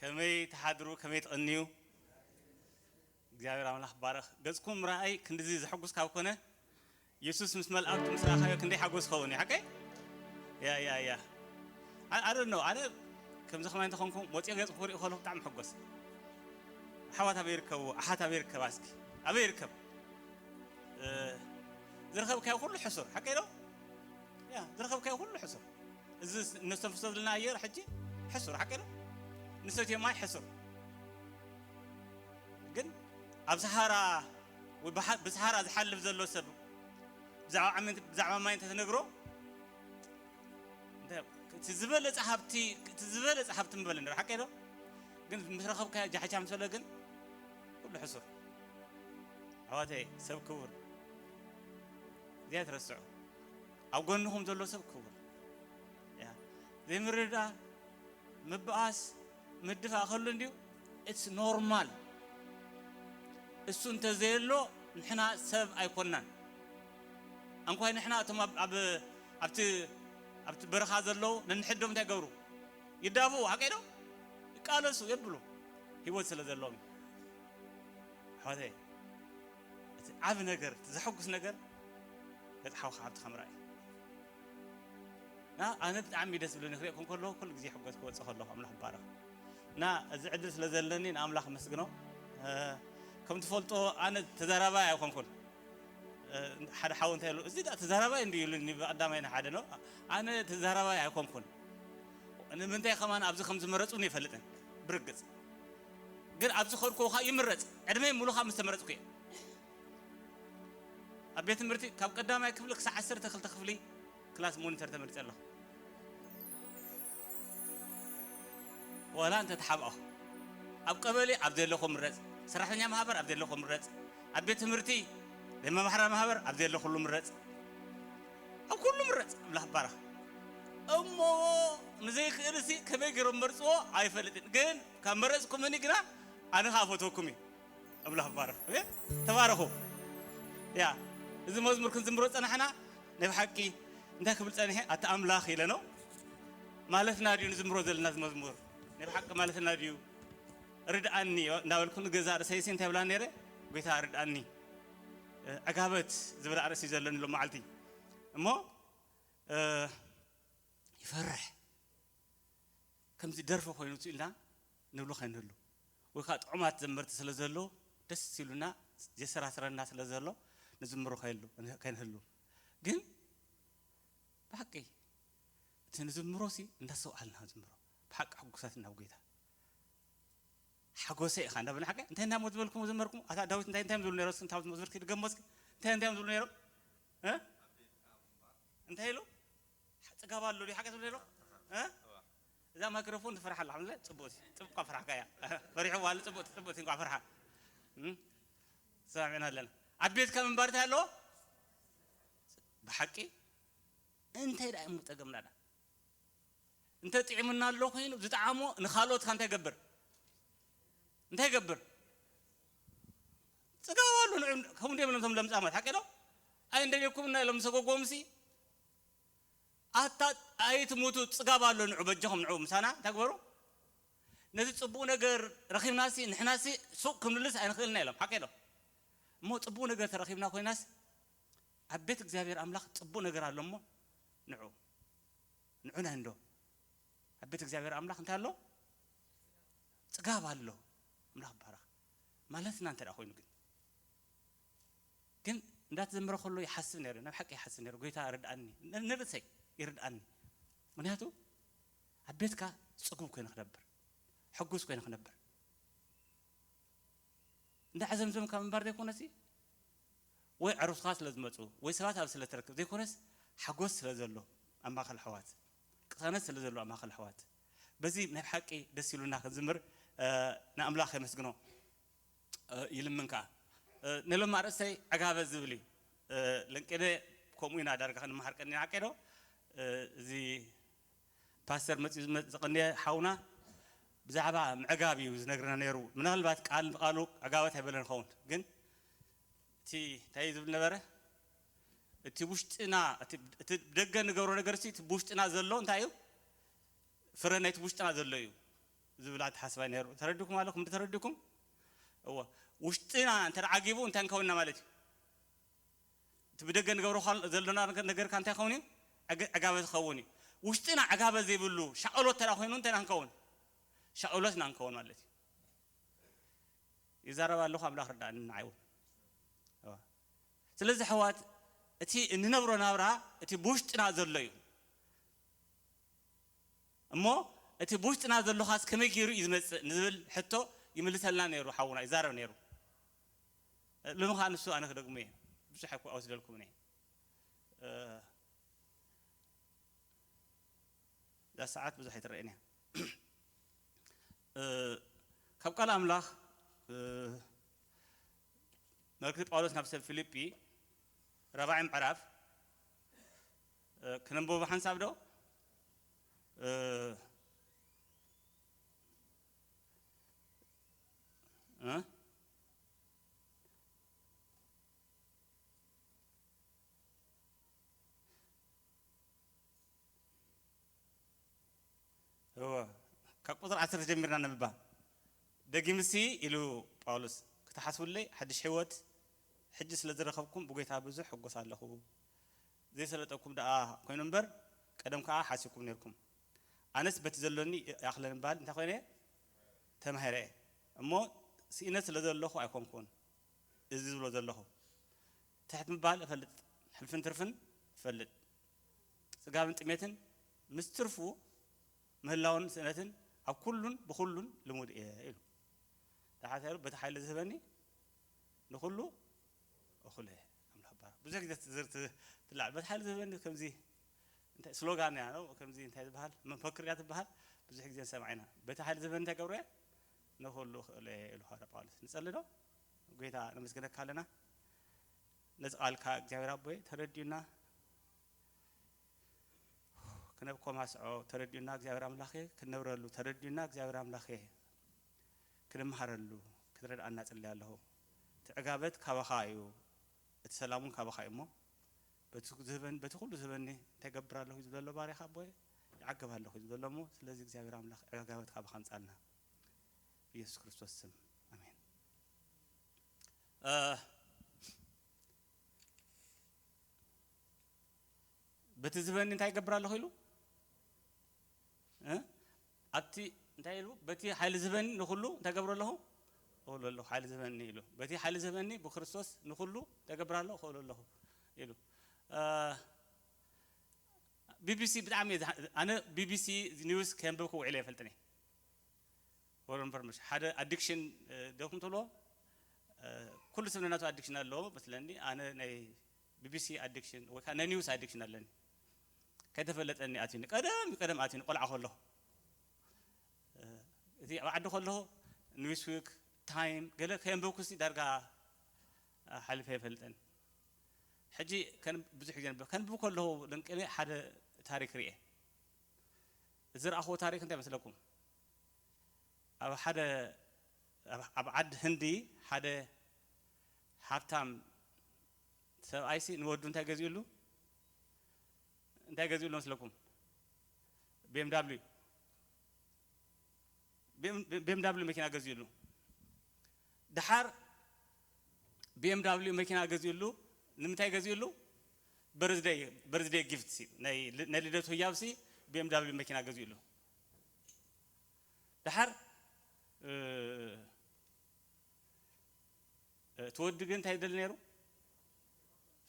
ከመይ ትሓድሩ፣ ከመይ ትቕንዩ? እግዚኣብሔር ኣምላኽ ባረኽ። ገጽኩም ርኣይ ክንድዚ ዘሐጉስ ካብ ኮነ፣ የሱስ ምስ መላእክቱ ምስ ረኣኻዮ ክንደይ ሓጎስ ክኸውን እዩ፣ ሓቀይ? ያ፣ ያ፣ ያ። I don't know፣ ኣነ ከምዚ ከማይ እንተኾንኩም፣ ወፂኦ ገጽኩም ክሪኡ ከለኹ ብጣዕሚ ሕጎስ። ኣሕዋት ኣበይ ይርከቡ? ኣሓት ኣበይ ይርከባ? እስኪ ኣበይ ይርከብ? እ፣ ዝረኸብካዮ ኩሉ ሕሱር፣ ሓቀይ ዶ? ያ፣ ዝረኸብካዮ ኩሉ ሕሱር። እዚ እነስተንፍሶ ዘለና ኣየር ሕጂ ሕሱር፣ ሓቀይ ዶ? ንሰትዮ ማይ ሕሱር። ግን ኣብ ሰሃራ ወይ ብሓ-፣ ብሰሃራ ዝሓልፍ ዘሎ ሰብ ብዛዕባ ዓመት-፣ ብዛዕባ ማይ እንተትነግሮ፣ እንታይ፣ እቲ ዝበለጸ ሃብቲ፣ እቲ ዝበለጸ ሃብቲ ምበለ ንርኢ፣ ሓቀይ ዶ? ግን ምስ ረኸብካዮ ጃሕጃ ምስ በለ ግን ኩሉ ሕሱር። ኣሕዋተይ፣ ሰብ ክቡር። እዚኣ ትረስዑ። ኣብ ጎንኹም ዘሎ ሰብ ክቡር። ያ። ዘይምርድዳእ፣ ምብኣስ፣ ምድፋእ ከሎ እንድዩ፣ it's normal። እሱ እንተዘየሎ ንሕና ሰብ ኣይኮንናን። እንኳይ ንሕና እቶም ኣብ፣ ኣብ፣ ኣብቲ፣ ኣብቲ በረኻ ዘለዉ ነንሕዶም እንታይ ይገብሩ? ይዳፍኡ፣ ሓቀይ ዶ? ይቃለሱ፣ የብሉ። ህይወት ስለ ዘለዎም። ኣሕዋተይ፣ እቲ ዓቢ ነገር፣ እቲ ዘሐጉስ ነገር፣ ገጽ ሓውኻ ሃብትኻ ምርኣይ። እና ኣነ ብጣዕሚ ደስ ዝብለኒ ክሪኤኩም ከለኹ፣ ኩሉ ግዜ ሕጎስ ክወጽእ ከለኹ፣ ኣምላኽ ይባረኽ። እና እዚ ዕድል ስለ ዘለኒ ንኣምላኽ ኣመስግኖ። እ፣ ከም ትፈልጦ ኣነ ተዛራባይ ኣይኮንኩን። እ፣ ሓደ ሓው እንታይ ኢሉ፣ "እዚ ደኣ ተዛራባይ እንድዩ?" ኢሉኒ ብቐዳማይ ንሓደ ነው። ኣነ ተዛራባይ ኣይኮንኩን። ንምንታይ ከማን ኣብዚ ከም ዝመረጹኒ ኣይፈልጥን፣ ብርግጽ። ግን ኣብዚ ከድኩ ከኣ ይምረጽ። ዕድመይ ሙሉ ከኣ ምስ ተመረጽኩ እየ። ኣብ ቤት ትምህርቲ ካብ ቀዳማይ ክፍሊ ክሳዕ ዓሰርተ ክልተ ክፍሊ ክላስ ሞኒተር ተመሪጸ ኣለኹ። ዋላ እንተ ተሓብኣኹ። ኣብ ቀበሌ ኣብ ዘለኹ ምረጽ። ሰራሕተኛ ማህበር ኣብ ዘለኹ ምረጽ። ኣብ ቤት ትምህርቲ ናይ መማሕራ ማህበር ኣብ ዘለኹሉ ምረጽ። ኣብ ኩሉ ምረጽ። ኣምላኽ ይባረኽ። እሞ ንዘይክእልሲ ከመይ ገይሮም መርጽዎ ኣይፈልጥን። ግን ካብ መረጽኩምኒ ግና ኣነ ከኣ ፈትወኩም እየ። ኣምላኽ ይባረኽ። ኣሜን። ተባረኹ። ያ፣ እዚ መዝሙር ክንዝምሮ ጸናሕና፣ ናይ ብሓቂ እንታይ ክብል ጸኒሐ? ኣታ ኣምላኽ ኢለ ነው። ማለትና ድዩ ንዝምሮ ዘለና እዚ መዝሙር? ናይ ብሓቂ ማለትና ድዩ? ርድኣኒ እንዳበልኩ ንገዛ ርእሰይሲ እንታይ ብላ ነይረ? ጎይታ ርድኣኒ። እ፣ ዕጋበት ዝብል ኣርእስቲ እዩ ዘለኒ ሎም መዓልቲ። እሞ፣ እ፣ ይፈርሕ። ከምዚ ደርፊ ኮይኑ ኢልና ንብሎ ከይንህሉ። ወይ ከዓ ጥዑማት ዘመርቲ ስለ ዘሎ፣ ደስ ኢሉና ዘሰራስረና ስለ ዘሎ፣ ንዝምሮ ከይሉ-፣ ከይንህሉ። ግን ብሓቂ እቲ ንዝምሮ ሲ እንዳስተውዓልና ንዝምሮ። ብሓቂ ሕጉሳት ናብ ጎይታ። ሓጎሰ ኢኻ እንዳበልና ሓቂ። እንታይ እንዳሞ ዝበልኩም ዘመርኩም? ኣታ ዳዊት እንታይ እንታይ ዝብሉ ነይሮም? እስኪ እንታይ ዝሞ ዝበልክ ድገሞ እስኪ። እንታይ እንታይ ዝብሉ ነይሮም? እ? እንታይ ኢሉ? ጽጋብ ኣሎ ድዩ? ሓቂ ትብሉ ነይሮም? እ? እዛ ማይክሮፎን ትፈርሓ ኣላ። ሓምለ ጽቡቅ፣ ጽቡቅ እኳ ፈርሓካ እያ። ፈሪሑ ዋለ ጽቡቅ፣ ጽቡቅ እንኳ ፈርሓ። እም? ሰማሚዕና ኣለና። ኣብ ቤትካ ምንባር እንታይ ኣለዎ? ብሓቂ እንታይ ደኣ እሞ ጸገምና ደኣ? እንተ ጥዒሙና ኣሎ ኮይኑ ዝጠዓሞ ንኻልኦትካ እንታይ ይገብር? እንታይ ይገብር? ጽጋብ ኣሎ ንዑ። ከምኡ እንዲዮም ኢሎም እቶም ለምጻማት፣ ሓቂ ዶ? ኣይንደልየኩምና ኢሎም ዝሰጎጎምሲ፣ ኣታ ኣይትሙቱ፣ ጽጋብ ኣሎ ንዑ፣ በጃኹም ንዑ ምሳና እንታይ ግበሩ? ነዚ ጽቡቕ ነገር ረኺብናሲ ንሕናሲ ሱቕ ክንብልስ ኣይንኽእልና ኢሎም፣ ሓቂ ዶ? እሞ ጽቡቕ ነገር ተረኺብና ኮይናስ ኣብ ቤት እግዚኣብሔር ኣምላኽ ጽቡቕ ነገር ኣሎ እሞ ንዑ፣ ንዑ ናይ እንዶ ኣብ ቤት እግዚኣብሔር ኣምላኽ እንታይ ኣሎ? ጽጋብ ኣሎ። ኣምላኽ ይባረኽ። ማለትና እንተ ደኣ ኮይኑ ግን፣ ግን እንዳተዘመረ ከሎ ይሓስብ ነይረ፣ ናብ ሓቂ ይሓስብ ነይረ። ጎይታ ርድኣኒ፣ ን-፣ ንርእሰይ ይርድኣኒ። ምኽንያቱ ኣብ ቤትካ ጽጉብ ኮይነ ክነብር፣ ሕጉስ ኮይነ ክነብር። እንዳ ዓዘምዘምካ ምንባር ዘይኮነሲ፣ ወይ ዕሩስካ ስለ ዝመጹ፣ ወይ ሰባት ኣብ ስለ ትረክብ ዘይኮነስ፣ ሓጎስ ስለ ዘሎ ኣብ ማእከል ኣሕዋት፣ ቅሳነት ስለ ዘሎ ኣብ ማእከል ኣሕዋት፣ በዚ ናይ ብሓቂ ደስ ኢሉና ክንዝምር፣ እ፣ ንኣምላኽ የመስግኖ፣ እ፣ ይልምን ከኣ። እ፣ ንሎም ኣርእስተይ ዕጋበት ዝብል እዩ። እ፣ ለንቄደ ከምኡ ኢና ዳርጋ ክንመሃር ቀኒና፣ ሓቂ ዶ? እ፣ እዚ ፓስተር መጺኡ ዝመ-፣ ዝቐንየ ሓውና ብዛዕባ ምዕጋብ እዩ ዝነግረና ነይሩ። ምናልባት ቃል ንቃሉ ዕጋበት ኣይበለን ይኸውን፣ ግን እቲ እንታይ እዩ ዝብል ነበረ? እቲ ውሽጥና፣ እቲ፣ እቲ ብደገ ንገብሮ ነገር ሲ፣ እቲ ብውሽጥና ዘሎ እንታይ እዩ? ፍረ ናይቲ ውሽጥና ዘሎ እዩ። ዝብል ኣተሓስባ ነይሩ። ተረዲኩም ኣለኹም? እንዲ ተረዲኩም? እወ። ውሽጥና እንተ ደኣ ዓጊቡ እንታይ ንከውንና ማለት እዩ? እቲ ብደገ ንገብሮ ኻል-፣ ዘሎና ነገር፣ ነገርካ እንታይ ኸውን እዩ? ዕግ-፣ ዕጋበት ኸውን እዩ። ውሽጥና ዕጋበት ዘይብሉ ሻቕሎት እንተ ደኣ ኮይኑ እንታይ ኢና ንከውን? ሻቕሎት ኢና ንከውን ማለት እዩ። ይዛረብ ኣለኹ፣ ኣምላኽ ርዳእኒ ንዓይ እውን። እወ። ስለዚ ኣሕዋት፣ እቲ እንነብሮ ናብራ እቲ ብውሽጥና ዘሎ እዩ። እሞ እቲ ብውሽጥና ዘሎኻስ ከመይ ገይሩ እዩ ዝመጽእ ንዝብል ሕቶ ይምልሰልና ነይሩ፣ ሓውና ይዛረብ ነይሩ። ሎሚ ኸኣ ንሱ ኣነ ክደግሞ እየ። ብዙሕ ኣይኮ-፣ ኣይወስደልኩምን እየ። እ፣ እዛ ሰዓት ብዙሕ ኣይትረኣየን እያ። እ፣ ካብ ቃል ኣምላኽ፣ እ፣ መልእክቲ ጳውሎስ ናብ ሰብ ፊልጲ ራብዓይ ምዕራፍ፣ እ፣ ክነንብቦ ሓንሳብ ዶ? እ፣ እ? እወ፣ ካብ ቁጽሪ ዓሰርተ ጀሚርና ነንብባ። ደጊምሲ ኢሉ ጳውሎስ፣ ክትሓስቡለይ ሓድሽ ህይወት ሕጂ ስለ ዝረኸብኩም ብጎይታ ብዙሕ ሕጎስ ኣለኹ። ዘይሰለጠኩም ደኣ ኮይኑ እምበር፣ ቀደም ከኣ ሓሲብኩም ነርኩም። ኣነስ በቲ ዘሎኒ ይኣኽለኒ እምበሃል እንታይ ኮይነ? ተማሂረ እየ። እሞ ስኢነ ስለ ዘለኹ ኣይኮንኩን እዚ ዝብሎ ዘለኹ። ትሕት ምባል እፈልጥ፣ ሕልፍን ትርፍን እፈልጥ። ጽጋብን ጥሜትን ምስ ትርፉ ምህላውን ስእነትን ኣብ ኩሉን ብኹሉን ልሙድ እየ ኢሉ። ደሓር እንታይ ኢሉ? በቲ ሓይሊ ዝህበኒ ንኹሉ እኹል እየ። ኣምላኽ ይባረክ። ብዙሕ ግዜ ትዝር ት-፣ ትላል። በቲ ሓይሊ ዝህበኒ ከምዚ እንታይ ስሎጋን እያ ነው? ከምዚ እንታይ ዝበሃል? መፈክር እያ ትበሃል። ብዙሕ ግዜ ንሰምዓ ኢና። በቲ ሓይሊ ዝህበኒ እንታይ ገብረ እየ? ንኹሉ እኽእል እየ ኢሉ ሃዋርያ ጳውሎስ። ንጸሊ ዶ? ጎይታ ነመስግነካ ኣለና። ነዚ ቃልካ እግዚኣብሔር ኣቦይ ተረዲኡና ክነብ ኮማስዖ ተረዲኡና እግዚኣብሔር ኣምላኽ ክንነብረሉ ተረዲኡና እግዚኣብሔር ኣምላኽ ክንመሃረሉ ክትረድኣና ጽልያ ኣለኹ። እቲ ዕጋበት ካባኻ እዩ፣ እቲ ሰላም እውን ካባኻ እዩ እሞ በቲ ዝህበን-፣ በቲ ኩሉ ዝህበኒ እንታይ ገብር ኣለኹ እዩ ዝብሎ ኣሎ ባርያኻ ኣቦይ፣ ይዓግብ ኣለኹ እዩ ዝብሎ ኣሎ እሞ ስለዚ እግዚኣብሔር ኣምላኽ ዕጋበት ካባኻ ኣምጻልና ብኢየሱስ ክርስቶስ ስም ኣሜን። እ፣ በቲ ዝህበኒ እንታይ ይገብር ኣለኹ ኢሉ? እ? ኣብቲ እንታይ ኢሉ? በቲ ሓይሊ ዝህበኒ ንኹሉ እንታይ ገብሮ ኣለኹ? እውሎ ኣለኹ፣ ሓይሊ ዝህበኒ ኢሉ። በቲ ሓይሊ ዝህበኒ ብክርስቶስ ንኹሉ እንታይ ገብር ኣለኹ? እውሎ ኣለኹ ኢሉ። እ፣ ቢ ቢ ሲ ብጣዕሚ እየ ዝሓ-፣ ኣነ ቢ ቢ ሲ ኒውስ ከንብብ ክውዕል ኣይፈልጥን እየ። ወረ እምበር ምሽ ሓደ ኣዲክሽን፣ እ፣ ደኹም ትብሎ፣ እ፣ ኩሉ ሰብ ነናቱ ኣዲክሽን ኣለዎ መስለኒ። ኣነ ናይ ቢ ቢ ሲ ኣዲክሽን ወይ ከዓ ናይ ኒውስ ኣዲክሽን ኣለኒ። ከይተፈለጠኒ ኣትዩኒ። ቀደም ቀደም ኣትዩኒ ቆልዓ ከለኹ። እ፣ እቲ ኣብ ዓዲ ከለኹ ኒውስዊክ፣ ታይም ገለ ከየንበብኩሲ ዳርጋ ሓሊፈ ኣይፈልጥን። ሕጂ ከን-፣ ብዙሕ ግዜ ነንብብ። ከንብብ ከለኹ ደንቀኒ ሓደ ታሪክ ርኤ። ዝረኣኽዎ ታሪክ እንታይ መስለኩም? ኣብ ሓደ፣ ኣብ፣ ኣብ ዓዲ ህንዲ ሓደ ሃብታም ሰብኣይሲ ንወዱ እንታይ ገዚኡሉ? እንታይ ገዚኡሉ መስለኩም? ቢ ኤም ዳብሊው። ቢ ኤም፣ ቢ ኤም ዳብሊው መኪና ገዚኡሉ። ደሓር ቢ ኤም ዳብሊው መኪና ገዚኡሉ። ንምንታይ ገዚኡሉ? በርዝደይ፣ በርዝደይ ጊፍት ሲ፣ ናይ ል-፣ ናይ ልደቱ ህያብ ሲ ቢ ኤም ዳብሊው መኪና ገዚኡሉ። ደሓር፣ እ፣ እቲ ወዲ ግን እንታይ ይደሊ ነይሩ?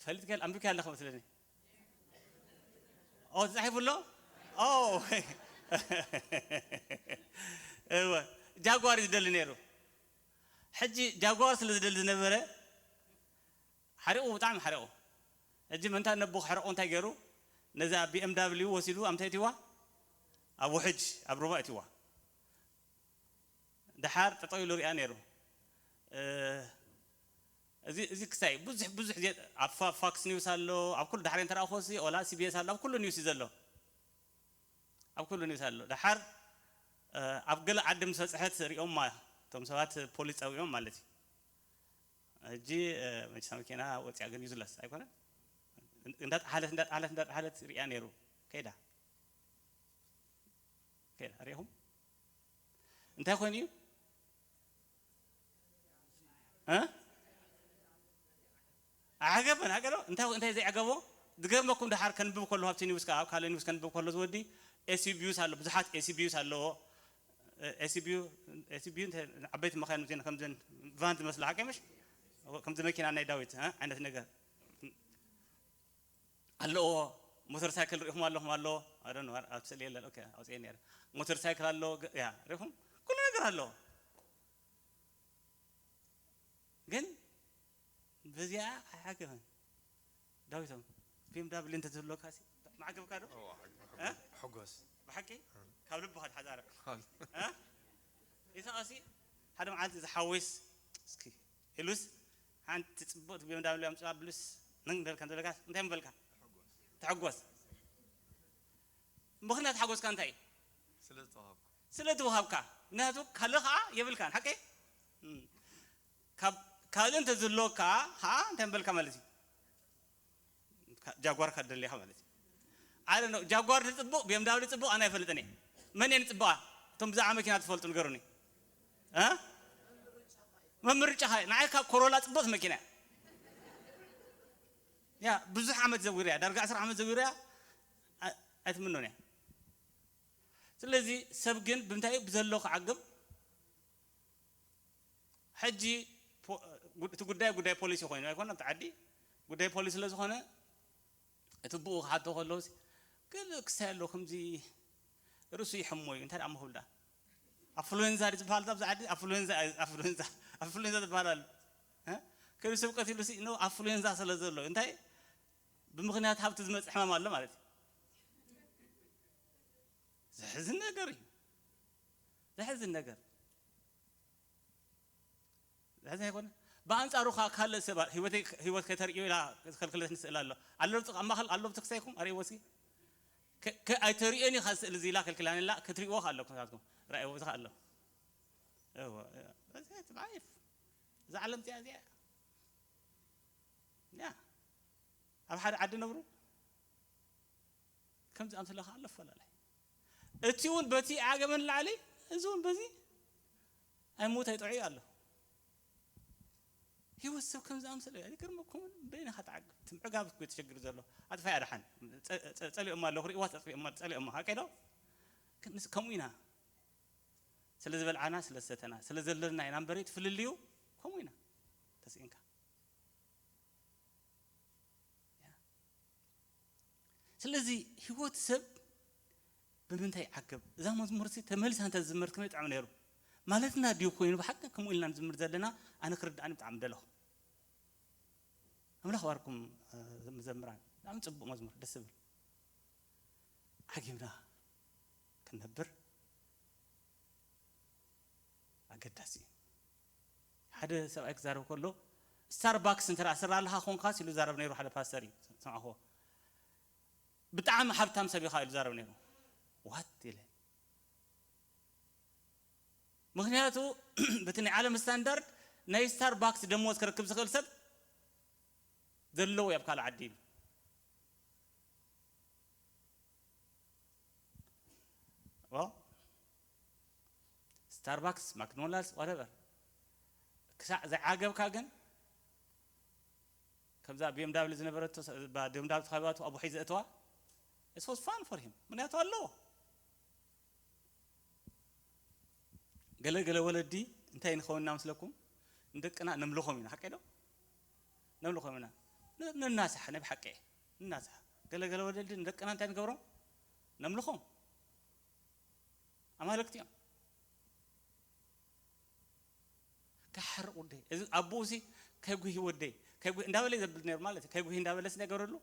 ፈልጥ ገል ኣንብብኪ ኣለኸ መስለኒ። ኦ፣ ተጻሒፉ ኣሎ? ኦ። እወ፣ ጃጓር እዩ ዝደሊ ነይሩ። ሕጂ ጃጓር ስለ ዝደሊ ዝነበረ፣ ሓሪቑ፣ ብጣዕሚ ሓሪቑ። ሕጂ ምንታ ነቦ ክሕረቑ እንታይ ገይሩ? ነዛ ቢ ኤም ዳብሊው ወሲዱ ኣብ ምንታይ እትዋ? ኣብ ውሕጅ፣ ኣብ ሩባ እትዋ። ደሓር ጠጠው ኢሉ ሪኣ ነይሩ። እ፣ እዚ፣ እዚ ክሳይ ብዙሕ፣ ብዙሕ ግዜ ኣብ ፋ-፣ ፋክስ ኒውስ ኣሎ፣ ኣብ ኩሉ ዳሕሪ እንተ ረኣኹሲ፣ ኦላ ሲ ቢ ኤስ ኣሎ፣ ኣብ ኩሉ ኒውስ እዩ ዘሎ። ኣብ ኩሉ ኒውስ ኣሎ። ደሓር፣ እ፣ ኣብ ገለ ዓዲ ምስ በጽሐት ሪኦማ፣ እቶም ሰባት ፖሊስ ጸዊዖም ማለት እዩ። ሕጂ፣ እ፣ መኪና ወጽያ ግን ዩዝለስ ኣይኮነን። እንዳጠሓለት፣ እንዳጠሓለት፣ እንዳጠሓለት ሪኣ ነይሩ። ከይዳ። ከይዳ። ሪኢኹም? እንታይ ኮይኑ እዩ? እ? ኣዓገበን፣ ኣገዶ እንታይ እንታይ ዘይዓገቦ? ዝገርመኩም፣ ደሓር ከንብብ ከለኹ ኣብቲ ኒውስ፣ ኣብ ካልእ ኒውስ ከንብብ ከሎ ዝወዲ ኤስዩቪስ ኣሎ፣ ብዙሓት ኤስዩቪስ ኣለዎ። ኤስዩቪ፣ ኤስዩቪ እንታይ፣ ዓበይቲ መኻይን፣ ከምዘን ቫን ዝመስላ፣ ሓቀይ ምሽ? ከምዚ መኪና ናይ ዳዊት፣ እ? ዓይነት ነገር ኣለዎ። ሞተር ሳይክል ሪኢኹም ኣለኹም? ኣሎ። ኣይ ዶንት ኖ፣ ኣብ ስእሊ የለን። ኦኬ፣ ኣውፅኤ ነይረ። ሞተር ሳይክል ኣለዎ፣ ገ-፣ ያ፣ ሪኢኹም? ኩሉ ነገር ኣለዎ። ግን በዚኣ ኣይዓገበን። ዳዊቶም፣ ቢ ኤም ዳብሊው እንተዝህልወካ ሲ፣ ምዓገብካ ዶ? እዋ፣ እ? ሕጎስ። ብሓቂ? ካብ ልብኻ ትሓዛረብ። ካብ እ? ኢሳቕ ሲ፣ ሓደ መዓልቲ ዝሓወይስ፣ እስኪ፣ ኢሉስ፣ ሓንቲ ጽብቕቲ ቢ ኤም ዳብሊው ኣምጽኣ ብሉስ፣ ነን በልካ፣ እንተ በልካ፣ እንታይ ምበልካ? ትሕጎስ። ምኽንያት ሓጎስካ እንታይ እዩ? ስለ ዝተዋሃብኩ። ስለ ተዋሃብካ። ምኽንያቱ ካልእ ኸዓ የብልካን፣ ሓቀይ? እም። ካብ ካልእ እንተዝህልወካ ኸዓ እንታይ ምበልካ ማለት እዩ? ካ-፣ ጃጓር ካደልየኻ ማለት እዩ። ኣይ ዶንት ኖ፣ ጃጓር ትጽቡቕ፣ ቢ ኤም ዳብሊው ጽቡቕ፣ ኣነ ኣይፈልጥን እየ። መን እየ ንጽቡቓ? እቶም ብዛዕባ መኪና ትፈልጡ ንገሩኒ። እ? መምርጫኻ፣ ንዓይ ካብ ኮሮላ ጽቡቕቲ መኪና እያ። ያ፣ ብዙሕ ዓመት ዘዊርያ፣ ዳርጋ ዕስራ ዓመት ዘዊርያ፣ ኣ-፣ ኣይትምኖን እያ። ስለዚ ሰብ ግን ብምንታይ እዩ ብዘሎ ክዓግብ? ሕጂ ፖ-፣ ጉድ-፣ እቲ ጉዳይ ጉዳይ ፖሊሲ ኮይኑ ኣይኮነ፣ ኣብቲ ዓዲ ጉዳይ ፖሊሲ ስለ ዝኾነ፣ እቲ ብኡ ክሓቶ ከለውሲ፣ "ገለ ክሳይ ኣሎ፣ ከምዚ ርእሱ ይሕሞ እዩ፣ እንታይ ደኣ ምኽብል ደኣ?" ኣፍሉዌንዛ ድዩ ዝበሃል ኣብዚ ዓዲ? ኣፍሉዌንዛ፣ ኣፍሉዌንዛ፣ ኣፍሉዌንዛ ዝበሃል ኣሎ። እ? ከይዱ ሰብ ቀቲሉሲ፣ ኖ፣ ኣፍሉዌንዛ ስለ ዘሎ፣ እንታይ፣ ብምኽንያት ሃብቲ ዝመጽእ ሕማም ኣሎ ማለት እዩ። ዘሕዝን ነገር እዩ። ዘሕዝን ነገር። ሕዚ ኣይኮነ። ብኣንጻሩ ኸኣ ካልእ ሰባት፣ ህይወተይ፣ ህይወት ከተርእዮ ኢላ ዝኸልክለትኒ ስእሊ ኣሎ። ኣሎ፣ ኣብ ማእከል ኣሎ፣ ብትክሳይኩም ኣርእይዎ እስኪ። ከ-፣ ከ-፣ ኣይተርእዮን ኢኻ ስእሊ እዚ ኢላ ከልክላኒ ኣላ፣ ክትርእይዎ ኸኣ ኣለኩም ንስኻትኩም። ረኣይዎ፣ እዚ ኸኣ ኣሎ። እወ፣ እወ። እዚ እቲ ላይፍ። እዛ ዓለም እዚኣ፣ እዚኣ። ያ። ኣብ ሓደ ዓዲ ነብሩ። ከምዚ ኣምስለ ኸኣ ኣሎ ኣፈላላይ። እቲ እውን በቲ ዓገበ ንላዕሊ፣ እዚ እውን በዚ ኣይሙት ኣይጥዑይ ኣሎ። ህይወት ሰብ ከምዚ ኣምስለ እዩ። ይገርመኩም፣ በይንኻ ትዓግብ። እቲ ምዕጋብ እኮ እዩ ተሸግር ዘሎ። ኣጥፋያ ደሓን። ጸ-፣ ጸ-፣ ጸሊኦማ ኣለኹ፣ ርእይዋ፣ ጸሊኦማ፣ ጸሊኦማ። ሓቀይ ዶ? ግን ምስ-፣ ከምኡ ኢና። ስለ ዝበልዓና፣ ስለ ዝሰተና፣ ስለ ዘለና ኢና እምበሪ፣ እቲ ፍልልዩ ከምኡ ኢና። ተስኢንካ። ያ። ስለዚ ህይወት ሰብ ብምንታይ ይዓገብ? እዛ መዝሙር ሲ ተመሊሳ እንተ ዝዝመር ከመይ ጥዑም ነይሩ። ማለትና ድዩ ኮይኑ ብሓቂ ከምኡ ኢልና ንዝምር ዘለና? ኣነ ክርድኣኒ ብጣዕሚ ደለኹ። ኣምላኽ ባርኩም፣ እ፣ መዘምራን። ብጣዕሚ ጽቡቕ መዝሙር፣ ደስ ዝብል። ዓጊብና ክንነብር ኣገዳሲ እዩ። ሓደ ሰብኣይ ክዛረብ ከሎ፣ "ስታርባክስ እንተ ደኣ ስራ ኣለኻ ኮንካስ" ኢሉ ዛረብ ነይሩ ሓደ ፓስተር እዩ፣ ሰምዕኽዎ። "ብጣዕሚ ሃብታም ሰብ ኢኻ" ኢሉ ዛረብ ነይሩ። ዋት ኢለ። ምኽንያቱ፣ በቲ ናይ ዓለም ስታንዳርድ ናይ ስታርባክስ ደሞዝ ክረክብ ዝኽእል ሰብ ዘለዎ እዩ ኣብ ካልእ ዓዲ ኢሉ። ዋ፣ ስታርባክስ፣ ማክዶናልድስ፣ ዋተቨር። ክሳዕ ዘይዓገብካ ግን፣ ከምዛ ቢ ኤም ዳብሊው ዝነበረቶ፣ ባ-፣ ቢ ኤም ዳብሊው ተኸቢባቶ ኣብ ውሕጅ ዘእተዋ፣ it was fun for him። ምኽንያቱ ኣለዎ። ገለ ገለ ወለዲ እንታይ ንኸውን ኢና መስለኩም? ንደቅና ነምልኾም ኢና፣ ሓቀይ ዶ? ነምልኾም ኢና። ን-፣ ንናሳሕ፣ ናይ ብሓቂ ንናሳሕ። ገለ ገለ ወለዲ ንደቅና እንታይ ንገብሮም? ነምልኾም። ኣማልክቲ እዮም። ከይሓርቕ ወደይ። እዚ ኣቦኡ ሲ ከይጉሂ ወደይ፣ ከይጉሂ እንዳበለ እዩ ዘብል ነይሩ ማለት እዩ። ከይጉሂ እንዳበለ ሲ እንታይ ይገብረሉ?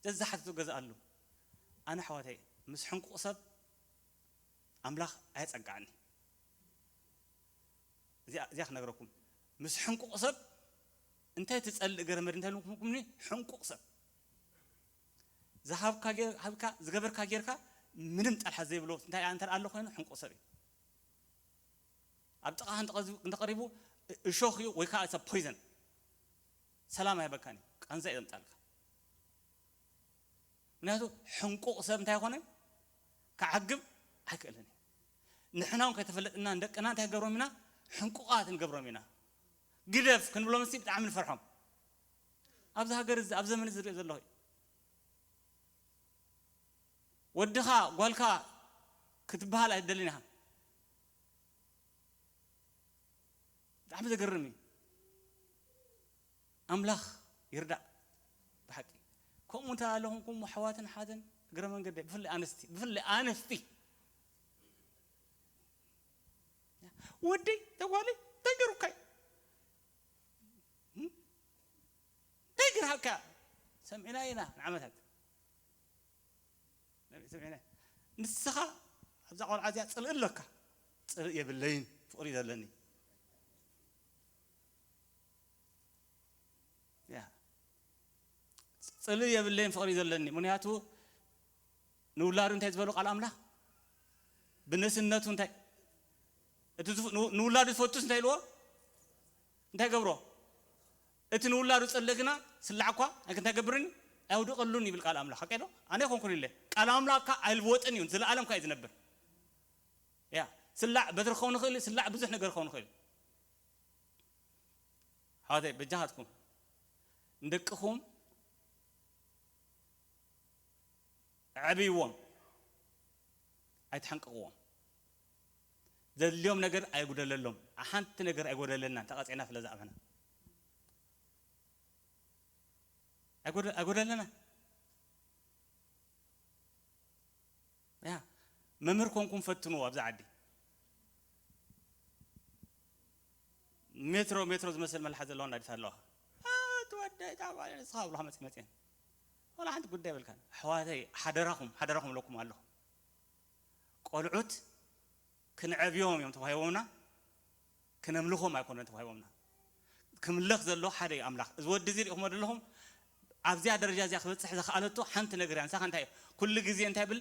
ዘዝሓተቶ ገዝኣሉ። ኣነ ኣሕዋተይ፣ ምስ ሕንቁቕ ሰብ ኣምላኽ ኣየጸግዓኒ። እዚኣ፣ እዚኣ ክነግረኩም። ምስ ሕንቁቕ ሰብ እንታይ ትጸልእ ገረመድ እንታይ ኢልኩምኒ? ሕንቁቕ ሰብ። ዝሃብካ ጌር-፣ ሃብካ፣ ዝገበርካ ጌርካ ምንም ጠልሓ ዘይብሎ እንታይ እንተ ኣሎ ኮይኑ ሕንቁቕ ሰብ እዩ። ኣብ ጥቓኻ እንተቐዚ-፣ እንተቐሪቡ እሾኽ እዩ ወይ ከዓ it's a poison። ሰላም ኣይበካን እዩ። ቃንዛ እዩ ዘምጣልካ። ምክንያቱ ሕንቁቕ ሰብ እንታይ ይኾነ? ክዓግብ ኣይክእልን እዩ። ንሕና እውን ከይተፈለጥና ንደቅና እንታይ ክንገብሮም ኢና? ሕንቁቓት ንገብሮም ኢና። ግደፍ ክንብሎም ሲ ብጣዕሚ ንፈርሖም። ኣብዚ ሃገር እዚ፣ ኣብ ዘመን እዚ ዝሪኦ ዘለኹ እዩ። ወድኻ ጓልካ ክትበሃል ኣይትደልን ኢኻ። ብጣዕሚ ዘገርም እዩ። ኣምላኽ ይርዳእ ብሓቂ። ከምኡ እንተ ኣለኹምኩም ኣሕዋትን ሓትን እግረ መንገዲ ብፍላይ ኣንስቲ፣ ብፍላይ ኣንስቲ ወደይ ተጓለይ እንታይ ገሩካይ እንታይ ገርሃካ ሰሚዕና ኢና ንዓመታት ንስኻ ኣብዛ ቆልዓ እዚኣ ፅልኢ ኣለካ። ፅልኢ የብለይን፣ ፍቕሪ እዩ ዘለኒ። ያ። ፅልኢ የብለይን፣ ፍቕሪ እዩ ዘለኒ። ምክንያቱ ንውላዱ እንታይ ዝበሎ ቃል ኣምላኽ ብንእስነቱ እንታይ እቲ ዝፍ- ንው- ንውላዱ ዝፈቱስ እንታይ ኢልዎ? እንታይ ገብሮ? እቲ ንውላዱ ጸለ ግና ስላዕ እኳ እንታይ ገብርኒ? ኣውድቐሉን ይብል ቃል ኣምላኽ። ሓቀይ ዶ? ኣነ ይኾንኩን ኢለ። ቃል ኣምላኽ እካ ኣይልወጥን እዩ። ዘለኣለም እኳ እዩ ዝነብር። ያ፣ ስላዕ በትሪ ክኸውን ይኽእል እዩ፣ ስላዕ ብዙሕ ነገር ክኸውን ይኽእል እዩ። ሓወተይ በጃኻትኩም ንደቅኹም ኣዕብይዎም፣ ኣይትሓንቅቕዎም። ዘድልዮም ነገር ኣይጉደለሎም። ሓንቲ ነገር ኣይጎደለናን፣ ተቐጺዕና ስለ ዝኣመና ኣይጎደ- ኣይጎደለና። ያ መምህር ኮንኩም ፈትኑ ኣብዚ ዓዲ ሜትሮ ሜትሮ ዝመስል መልሓስ ዘለዋ ኣዲስ ኣለዋ። ትወደ ታባለ ንስኻ ብሎ መጽ መጽን ወላ ሓንቲ ጉዳይ ይብልካን። ኣሕዋተይ ሓደራኹም ሓደራኹም ኣለኩም ኣለኹ። ቆልዑት ክንዕብዮም እዮም ተዋሂቦምና፣ ክነምልኾም ኣይኮነን ተዋሂቦምና። ክምለኽ ዘሎ ሓደ እዩ ኣምላኽ። እዚ ወዲ እዚ ሪእኹሞ ዘለኹም ኣብዚኣ ደረጃ እዚኣ ክበፅሕ ዝኸኣለቶ ሓንቲ ነገር እያ። ንሳኻ እንታይ እዩ? ኩሉ ግዜ እንታይ ብል?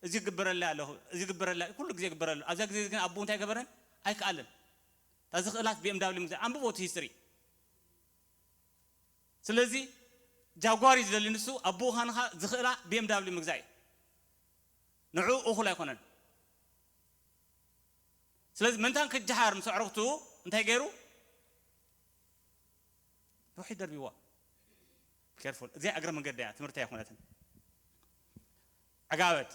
እዚ ግበረላ ኣለኹ፣ እዚ ግበረላ፣ ኩሉ ግዜ ግበረሉ። ኣብዛ ግዜ ግን ኣቦ እንታይ ገበረን? ኣይከኣልን። እታ ዝኽእላት ቢ ኤም ዳብሊው ምግዛእ። ኣንብቦ እቲ ሂስትሪ። ስለዚ ጃጓር እዩ ዝደሊ ንሱ፣ ኣቦኡ ኻንኻ ዝኽእላ ቢ ኤም ዳብሊው ምግዛእ እዩ። ንዑ እኹል ኣይኮነን። ስለዚ መንታን ክጀሃር ምስ ኣዕሩኽቱ እንታይ ገይሩ? ነውሒ ደርቢዋ። ኬርፉል። እዚኣ እግረ መንገዲ እያ፣ ትምህርቲ ኣይኮነትን። ዕጋበት።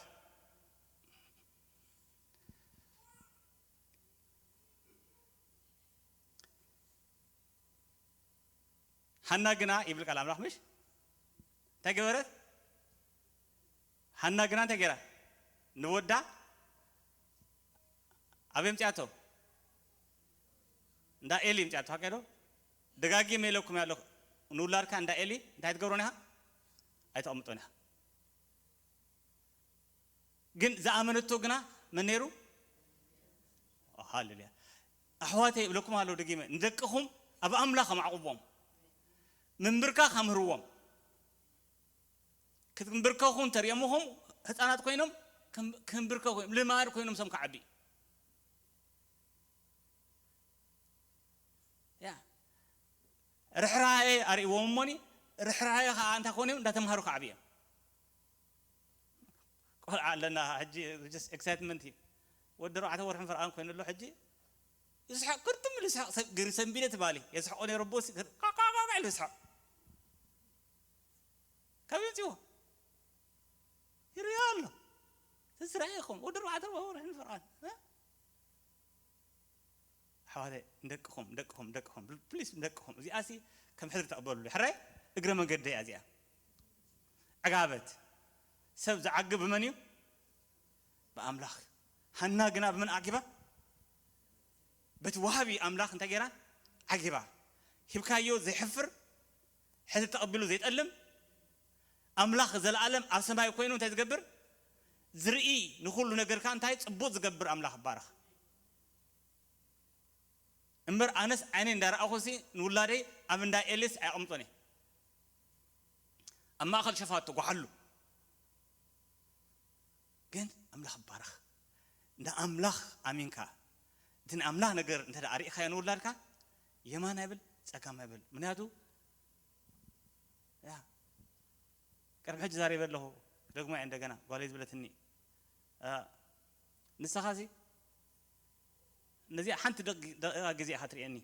ሃና ግና ይብል ቃል ኣምላኽ ምሽ እንታይ ገበረት? ሃና ግና እንታይ ገይራ? ንወዳ ኣበይ ምፅያቶ? እንዳ ኤሊ ምፅያቶ። ሓቀዶ ደጋጊመ ኢለኩም ያለኹ ንውላድካ እንዳ ኤሊ እንታይ ትገብሮን ኢኻ? ኣይተቐምጦን ኢኻ። ግን ዝኣመነቶ ግና መን ነይሩ? ሃሌሉያ። ኣሕዋተይ እብለኩም ኣለዉ ደጊመ፣ ንደቅኹም ኣብ ኣምላኽ ኣማዕቑቦም፣ ምንብርካኽ ኣምህርዎም። ክትንብርከኹ እንተሪኦምኹም ህፃናት ኮይኖም ክም- ክንብርከኹ እዮም፣ ልማድ ኮይኖም ሰም ክዓቢ። ያ ርሕራሄ ኣርእዎም እሞኒ፣ ርሕራሄ ከዓ እንታይ ክኾኑ እዮም? እንዳተምሃሩ ክዓቢ እዮም። ቆልዓ ኣለና ሕጂ just excitement እዩ። ወዲ ኣርባዕተ ወርሕን ፈርቓን ኮይኑ ኣሎ ሕጂ ይስሐቅ ክርትም ኢሉ ይስሐቅ ሰብ- ግሪ ሰንቢደ ትባሊ የስሐቆ ነይሩ ኣቦ ሲ- ቃቃቃቃ ኢሉ ይስሐቅ ካብ ይምፅዎ ይርዮ ኣሎ ስስራ ኢኹም ወዲ ኣርባዕተ ወርሕን ፈርቓን እ? ኣሕዋተይ ንደቅኹም ንደቅኹም ንደቅኹም ፕሊስ ንደቅኹም እዚኣሲ ከም ሕድሪ ተቕበሉሉ ሕራይ እግረ መንገደይ እያ እዚኣ ዕጋበት ሰብ ዝዓግብ ብመን እዩ ብኣምላኽ ሃና ግና ብመን ዓጊባ በቲ ዋሃቢ ኣምላኽ እንታይ ገይራ ዓጊባ ሂብካዮ ዘይሕፍር ሕዚ ተቐቢሉ ዘይጠልም ኣምላኽ ዘለኣለም ኣብ ሰማይ ኮይኑ እንታይ ዝገብር ዝርኢ ንኹሉ ነገርካ እንታይ ፅቡቅ ዝገብር ኣምላኽ ይባረኽ እምበር ኣነስ ዓይነይ እንዳረኣኹሲ ንውላደይ ኣብ እንዳ ኤሊስ ኣይኣቕምጦን እየ ኣብ ማእኸል ሸፋቱ ጓሓሉ ግን ኣምላኽ ይባረኽ ንኣምላኽ ኣሚንካ እቲ ንኣምላኽ ነገር እንተ ኣርኢኻዮ ንውላድካ የማን ኣይብል ፀጋም ኣይብል ምክንያቱ ቅድሚ ሕጂ ዛሪበ ኣለኹ ክደግሞ እየ እንደገና ጓለይ ዝበለትኒ ንስኻሲ ነዚኣ ሓንቲ ደቂ- ደቂቓ ግዜ ኢኻ ትርእየኒ።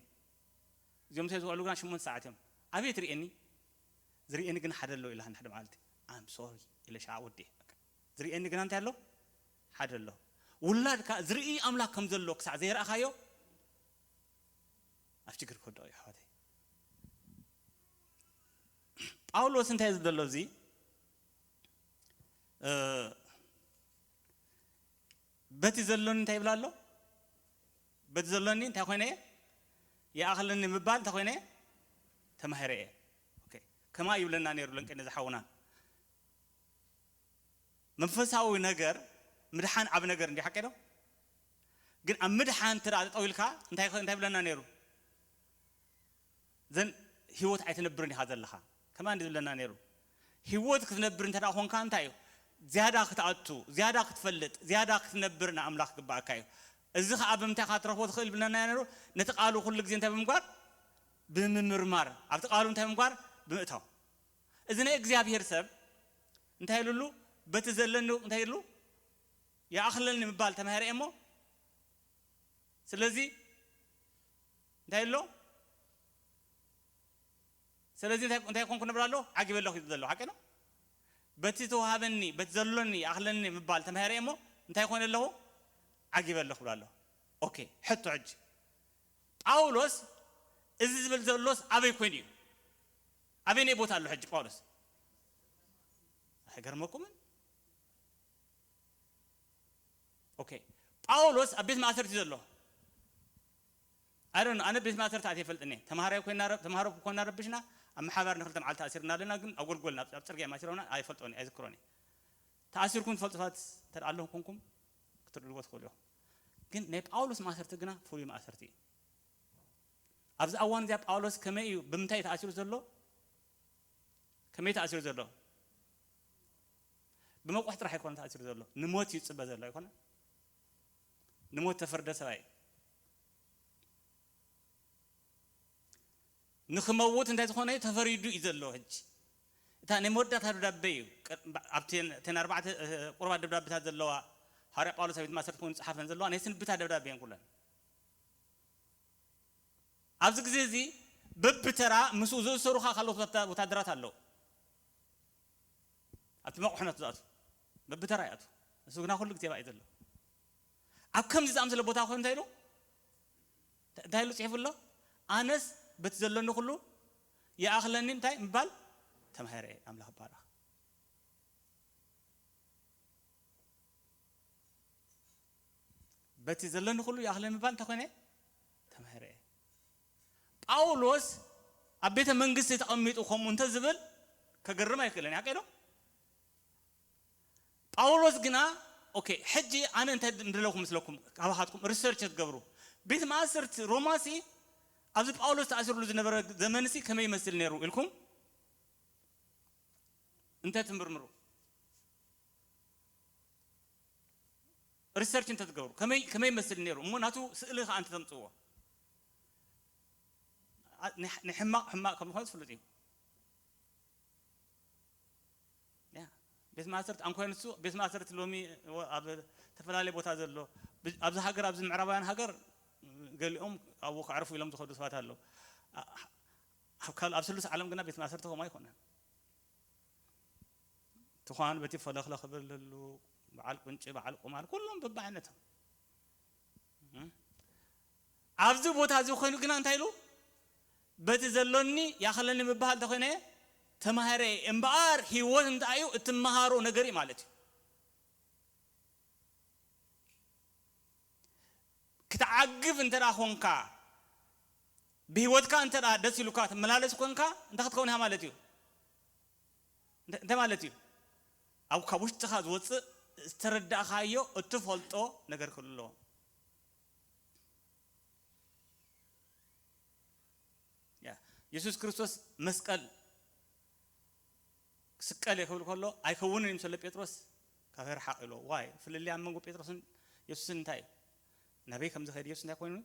እዚኦም እንታይ ዝውዕሉ ግና ሽሞንተ ሰዓት እዮም። ኣበይ ትርእየኒ? ዝርእየኒ ግን ሓደ ኣሎ ኢላ ንሓደ መዓልቲ። I'm sorry ኢለ ሻዓ ወዲኤ። ዝርእየኒ ግና እንታይ ኣሎ? ሓደ ኣሎ። ውላድካ ዝርኢ ኣምላኽ ከም ዘሎ ክሳዕ ዘይረኣኻዮ ኣብ ሽግር ክወድቕ እዩ ኣሕዋተይ። ጳውሎስ እንታይ እዩ ዘሎ እዚ? እ፣ በቲ ዘሎኒ እንታይ ይብል ኣሎ? በቲ ዘሎኒ እንታይ ኮይነ እየ? ይኣኽለኒ ምባል እንታይ ኮይነ እየ? ተማሂረ እየ። ኦኬ። ከማ ይብለና ነይሩ ለንቄ ነዚ ሓውና። መንፈሳዊ ነገር ምድሓን ዓብ ነገር እንዲ ሓቂ ዶ? ግን ኣብ ምድሓን እንተ ደኣ ጠጠው ኢልካ እንታይ እንታይ ይብለና ነይሩ? ዘን ህይወት ኣይትነብርን ኢኻ ዘለኻ። ከማን ዝብለና ነይሩ። ህይወት ክትነብር እንተ ደኣ ኾንካ እንታይ እዩ? ዝያዳ ክትኣቱ፣ ዝያዳ ክትፈልጥ፣ ዝያዳ ክትነብር ንኣምላኽ ክግባኣካ እዩ። እዚ ኸኣ ብምንታይ ኢኻ ትረኽቦ ትኽእል ይብለና ነይሩ? ነቲ ቃሉ ኩሉ ግዜ እንታይ ብምግባር? ብምምርማር። ኣብቲ ቃሉ እንታይ ብምግባር? ብምእታው። እዚ ናይ እግዚኣብሔር ሰብ እንታይ ኢሉሉ? በቲ ዘለኒ እንታይ ኢሉ? ይኣኽለኒ ምባል ተማሂረ እየ እሞ ስለዚ እንታይ ኣሎ? ስለዚ እንታይ እንታይ ኮንኩ ነብር ኣሎ? ዓጊበ ኣለኹ ይብል ዘሎ ሓቂ ነው። በቲ ተዋሃበኒ በቲ ዘሎኒ ይኣኽለኒ ምባል ተማሂረ እየ እሞ እንታይ ኮነ ኣለኹ? ዓጊበ ኣለኹ ብሎ ኣሎ። ኦኬ፣ ሕቶ ሕጂ ጳውሎስ እዚ ዝብል ዘሎስ ኣበይ ኮይኑ እዩ? ኣበይ ናይ ቦታ ኣሎ ሕጂ ጳውሎስ? ኣይገርመኩምን? ኦኬ፣ ጳውሎስ ኣብ ቤት ማእሰርቲ ዘሎ። ኣይ ዶንት ኖ፣ ኣነ ቤት ማእሰርቲ ኣትየ ይፈልጥኒ። ተማሃራይ ኮይና ረ- ተማሃሮ ኮይና ረብሽና ኣብ መሓባር ንክልተ መዓልቲ ኣሲርና ኣለና፣ ግን ኣብ ጎልጎልና ኣብ ኣብ ጽርግያ ማሲሮና ኣይፈልጦኒ ኣይዝክሮኒ። ተኣሲርኩም ትፈልጡ ሰባት እንተ ኣለኹም ኮንኩም ክትርድዎ ትኽእሉ ኢኹም። ግን ናይ ጳውሎስ ማእሰርቲ ግና ፍሉይ ማእሰርቲ እዩ። ኣብዚ እዋን እዚኣ ጳውሎስ ከመይ እዩ ብምንታይ እዩ ተኣሲሩ ዘሎ? ከመይ ተኣሲሩ ዘሎ? ብመቑሕ ጥራሕ ኣይኮነ ተኣሲሩ ዘሎ፣ ንሞት እዩ ዝጽበ ዘሎ ኣይኮነ? ንሞት ተፈርደ ሰብኣይ ንክመውት እንታይ ዝኾነ ተፈሪዱ እዩ ዘሎ። ሕጂ እታ ናይ መወዳእታ ደብዳቤ እዩ። ቀ- ኣብቲ እተን ኣርባዕተ እ፣ ቁርባት ደብዳቤታት ዘለዋ፣ ሃዋርያ ጳውሎስ ኣብ ቤት ማእሰርቲ ኮይኑ ዝጸሓፈን ዘለዋ ናይ ስንብታ ደብዳቤ እየን ኩለን። ኣብዚ ግዜ እዚ በብተራ ምስኡ ዝእሰሩ ከዓ ካልኦት ወታ- ወታደራት ኣለዉ። ኣብቲ መቑሕነት ዝኣቱ በብተራ ይኣቱ። ንሱ ግና ኩሉ ግዜ ባእ እዩ ዘሎ። ኣብ ከምዚ ዝኣምሰለ ቦታ ኮይኑ እንታይ ኢሉ እንታይ ኢሉ ጽሒፉ ኣሎ? ኣነስ በቲ ዘለኒ ኩሉ ይኣኽለኒ እንታይ ምባል ተማሂረ እየ። ኣምላኽ ይባረኽ። በቲ ዘለኒ ኩሉ ይኣኽለኒ ምባል እንታይ ኮይነ ተማሂረ እየ። ጳውሎስ ኣብ ቤተ መንግስቲ ተቐሚጡ ከምኡ እንተ ዝብል ከገርም ኣይክእልን። ሓቂ ዶ? ጳውሎስ ግና ኦኬ፣ ሕጂ ኣነ እንታይ ምደለኹ ምስለኩም፣ ካባኻትኩም ሪሰርች ክትገብሩ፣ ቤት ማእሰርቲ ሮማሲ ኣብዚ ጳውሎስ ተኣሲሩሉ ዝነበረ ዘመንሲ ከመይ ይመስል ነይሩ ኢልኩም እንተ ትምርምሩ፣ ሪሰርች እንተ ትገብሩ፣ ከመይ ከመይ ይመስል ነይሩ እሞ ናቱ ስእሊ ከዓ እንተ ተምፅዎ፣ ኣ- ንሕ- ንሕማቕ ሕማቕ ከም ዝኾነ ትፍልጡ እዩ። ያ፣ ቤት ማእሰርቲ ኣንኮይ ንሱ ቤት ማእሰርቲ ሎሚ ወ- ኣብ ዝተፈላለየ ቦታ ዘሎ ብ- ኣብዚ ሃገር፣ ኣብዚ ምዕራባውያን ሃገር ገሊኦም ኣብኡ ከዕርፉ ኢሎም ዝኸዱ ሰባት ኣለዉ። ኣ- ኣብ ካል ኣብ ስሉስ ዓለም ግና ቤት ማእሰርቲ ከምኡ ኣይኮነን። ትኳን በቲ ፈለኽለ ክብል ህሉ፣ በዓል ቁንጪ፣ በዓል ቁማል፣ ኩሎም በብዓይነቶም። እም? ኣብዚ ቦታ እዚ ኮይኑ ግና እንታይ ኢሉ? በቲ ዘሎኒ ያኸለኒ ምበሃል እንተኾይነ ተማሃረ እምበኣር ህይወት እንታይ እዩ? እትመሃሮ ነገር እዩ ማለት እዩ። ክትዓግብ እንተ ደኣ ኾንካ፣ ብህይወትካ እንተ ደኣ ደስ ኢሉካ ትመላለስ ኮንካ፣ እንታይ ክትከውን ኢኻ ማለት እዩ? እንተ- እንታይ ማለት እዩ? ኣብ ካብ ውሽጥኻ ዝወፅእ ዝተረዳእኻዮ እትፈልጦ ነገር ክህሉ ኣለዎ። ያ፣ የሱስ ክርስቶስ መስቀል ክስቀል እየ ክብል ከሎ ኣይከውንን እዩ ምስ በለ ጴጥሮስ ካብ ርሓቕ ኢልዎ። ዋይ፣ ፍልልይ ኣብ መንጎ ጴጥሮስን የሱስን እንታይ እዩ? ናበይ ከም ዝኸይድ የሱስ እንታይ ኮይኑ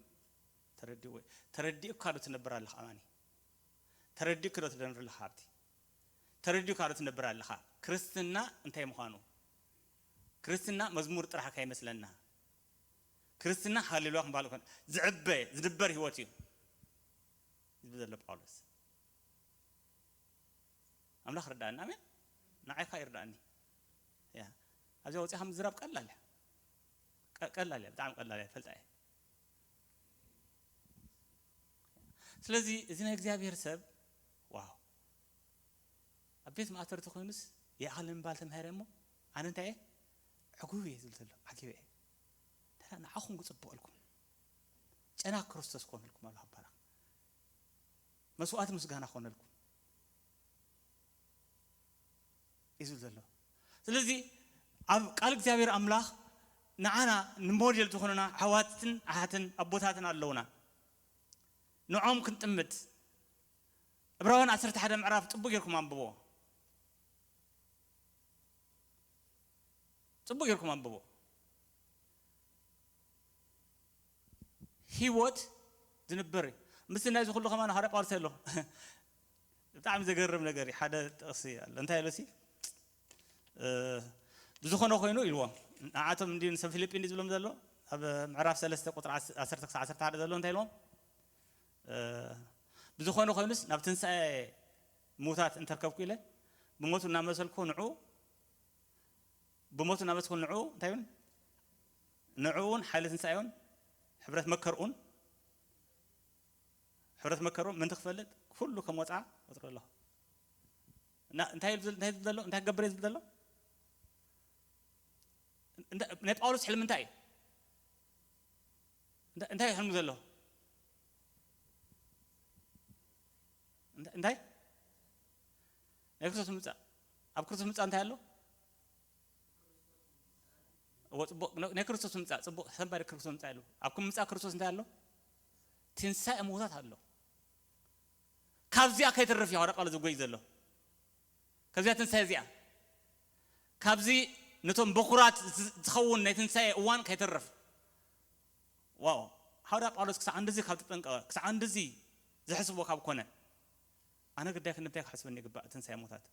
ተረዲእዎ እዩ። ተረዲእካ ዶ ትነብር ኣለኻ ኣማኒ? ተረዲእካ ዶ ትነብር ኣለኻ? ኣብቲ ተረዲእካ ዶ ትነብር ኣለኻ? ክርስትና እንታይ ምዃኑ? ክርስትና መዝሙር ጥራሕ ከይመስለና። ክርስትና ሃሌሉያ ክምባል ኮነ ዝዕበ ዝድበር ህይወት እዩ ዝብል ዘሎ ጳውሎስ። ኣምላኽ ርዳእና። ኣሜን። ንዓይካ ይርዳእኒ። ያ፣ ኣብዚኣ ወፂኻ ምዝራብ ቀላል እያ። ቀ- ቀላል እያ፣ ብጣዕሚ ቀላል እያ፣ ፈልጣ እያ። ስለዚ እዚ ናይ እግዚኣብሔር ሰብ፣ ዋው፣ ኣብ ቤት ማእተርቲ ኮይኑስ ይኣኽል ንምባል ተምሃረ እሞ፣ ኣነ እንታይ እየ? ዕጉብ እየ ዝብል ዘሎ፣ ዓጊበ እየ። እንተ ንዓኹም ክፅብቐልኩም፣ ጨና ክርስቶስ ኮነልኩም ኣሎ ኣባና፣ መስዋእቲ ምስጋና ኮነልኩም እዩ ዝብል ዘሎ። ስለዚ ኣብ ቃል እግዚኣብሔር ኣምላኽ ንዓና ንሞዴል ዝኾኑና ኣሕዋትን ኣሓትን ኣቦታትን ኣለውና። ንዖም ክንጥምት ዕብራውያን ዓሰርተ ሓደ ምዕራፍ ጽቡቅ ጌርኩም ኣንብቦ። ጽቡቅ ጌርኩም ኣንብቦ። ህይወት ዝንበር እዩ። ምስቲ ናይዚ ኩሉ ከማን ሃዋርያ ጳውሎስ ኣሎ። ብጣዕሚ ዘገርም ነገር እዩ። ሓደ ጥቕሲ ኣሎ። እንታይ ኢሉ ሲ? እ፣ ብዝኾነ ኮይኑ ኢልዎም። ንዓቶም እንዲ ንሰብ ፊልጲን ዝብሎም ዘሎ ኣብ ምዕራፍ ሰለስተ ቁጥሪ ዓሰርተ ክሳዕ ዓሰርተ ሓደ ዘሎ እንታይ ኢልዎም? እ፣ ብዝኾነ ኮይኑስ ናብ ትንሳኤ ምዉታት እንተርከብኩ ኢለ ብሞቱ እናመሰልኩ ንዑ ብሞቱ እናመስኩ ንዑ እንታይ ይብል? ንዑ እውን ሓይሊ ትንሳኤውን ሕብረት መከርኡን፣ ሕብረት መከርኡን ምእንቲ ክፈልጥ ኩሉ ከም ወፃ ቆፅሮ ኣለኹ። እና እንታይ ይብል፣ እንታይ ይብል ዘሎ? እንታይ ክገብር እዩ ዝብል ዘሎ? እንዳ- ናይ ጳውሎስ ሕልሚ እንታይ እዩ? እንዳ- እንታይ እዩ ሕልሚ ዘሎ? እንዳ- እንታይ? ናይ ክርስቶስ ምምፃእ። ኣብ ክርስቶስ ምምፃእ እንታይ ኣሎ? እዎ፣ ፅቡቅ። ነ- ናይ ክርስቶስ ምምፃእ ፅቡቅ። ሰንባዲ ክርስቶስ ምምፃእ ኣሎ። ኣብ ምምፃእ ክርስቶስ እንታይ ኣሎ? ትንሳኤ ምውታት ኣሎ። ካብዚኣ ከይተርፍ እዩ ሃዋርያ ጳውሎስ ዝጎይ ዘሎ። ካብዚኣ ትንሳኤ እዚኣ፣ ካብዚ ነቶም በኩራት ዝ- ዝኸውን ናይ ትንሳኤ እዋን ከይተርፍ። ዋው፣ ሃዋርያ ጳውሎስ ክሳዕ እንደዚ ካብ ተጠንቀቐ፣ ክሳዕ እንደዚ ዝሕስቦ ካብ ኮነ፣ ኣነ ግዳይ ክንምታይ ክሓስበኒ ይግባእ? ትንሳኤ ሙታት።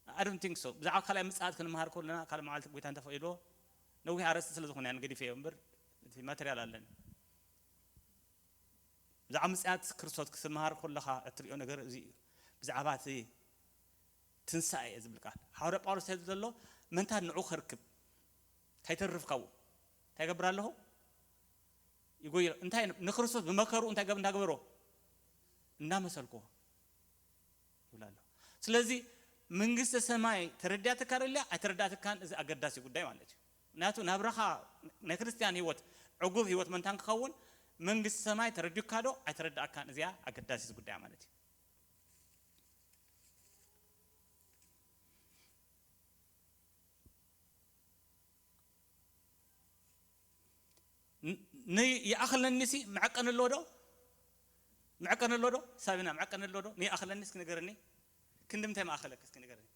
I don't think so። ብዛዕባ ካልኣይ ምጽኣት ክንመሃር ከለና ካልእ መዓልቲ ጎይታ እንተፈቒድዎ ነዊሕ ኣርእስቲ ስለ ዝኾነ ያን ገዲፈዮ እምበር እቲ ማተርያል ኣለኒ። ብዛዕባ ምጽኣት ክርስቶስ ክትመሃር ከለኻ እትርእዮ ነገር እዚ እዩ። ብዛዕባ እቲ ትንሳኤ ዝብል ቃል ሃዋርያ ጳውሎስ እንታይ ዝብል ዘሎ? መንታ ንዑ ከርክብ ከይተርፍ ካብኡ እንታይ ገብር ኣለኹ? ይጎይ። እንታይ ንክርስቶስ ብመከሩ እንታይ ገብ እንዳገበሮ እናመሰልኩዎ ይብል ኣሎ። ስለዚ መንግስተ ሰማይ ተረዲኣትካ ደልያ ኣይተረዳእትካን፣ እዚ ኣገዳሲ ጉዳይ ማለት እዩ። ምክንያቱ ናብራኻ ናይ ክርስትያን ህይወት ዕጉብ ህይወት መንታን ክኸውን መንግስቲ ሰማይ ተረዲኡካ ዶ ኣይተረዳእካን፣ እዚኣ ኣገዳሲት ጉዳይ ማለት እዩ። ን- ንይኣኽለኒሲ መዐቀኒ ኣለዎ ዶ? መዐቀኒ ኣለዎ ዶ? ሳቢና መዐቀኒ ኣለዎ ዶ? ንይኣኽለኒ እስኪ ንገርኒ። ክንዲ ምንታይ መኣኸለክ እስኪ ንገርኒ።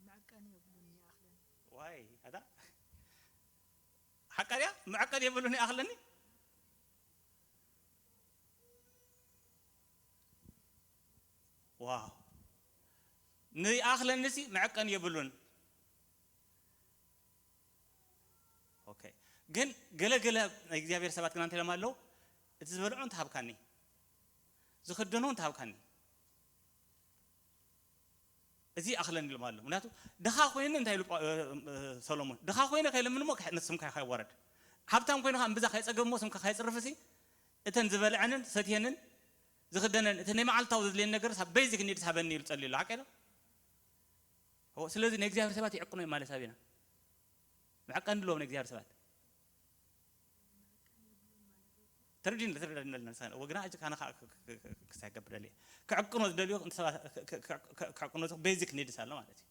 መዐቀኒ የብሉን ይኣኽለኒ። ዋይ ኣታ ሓቃ ድያ? መዐቀኒ የብሉን ይኣኽለኒ። ዋው፣ ንይኣኽለኒሲ መዐቀኒ የብሉን። ኦኬ። ግን ገለ ገለ ናይ እግዚኣብሔር ሰባት ግና እንታይ ኢሎም ኣለዉ? እቲ ዝበልዖ እንተሃብካኒ፣ ዝኽደኖ እንተሃብካኒ፣ እዚ ይኣኽለኒ ኢሎም ኣለዉ። ምክንያቱ ድኻ ኮይነ እንታይ ኢሉ ጳ- እ- እ- ሰሎሞን፣ ድኻ ኮይነ ከይለምን እሞ ከ- ስምካ ከይዋረድ፣ ሃብታም ኮይነ ከዓ እምብዛ ከይፀገብ እሞ ስምካ ከይፅርፍ ሲ እተን ዝበልዐንን ሰትየንን ዝኽደነን እቲ ናይ መዓልታዊ ዘድልየኒ ነገር ሳብ በይዚክ ኒድስ ሃበኒ ኢሉ ጸልዩ ኣሎ። ሓቀ ዶ? እዎ፣ ስለዚ ናይ እግዚኣብሔር ሰባት ይዕቅኑ እዮም ማለት ሳቢና መዐቀኒ ኣለዎም ናይ እግዚኣብሔር ሰባት። ተረዲን ተረዳድና ኣለና ንስኻ ወግና ሕጂ ካነ ክሳይ ገብር ደልየ ክዕቅኖ ዝደልዮ ክዕቅኖ ቤዚክ ኒድስ ኣሎ ማለት እዩ።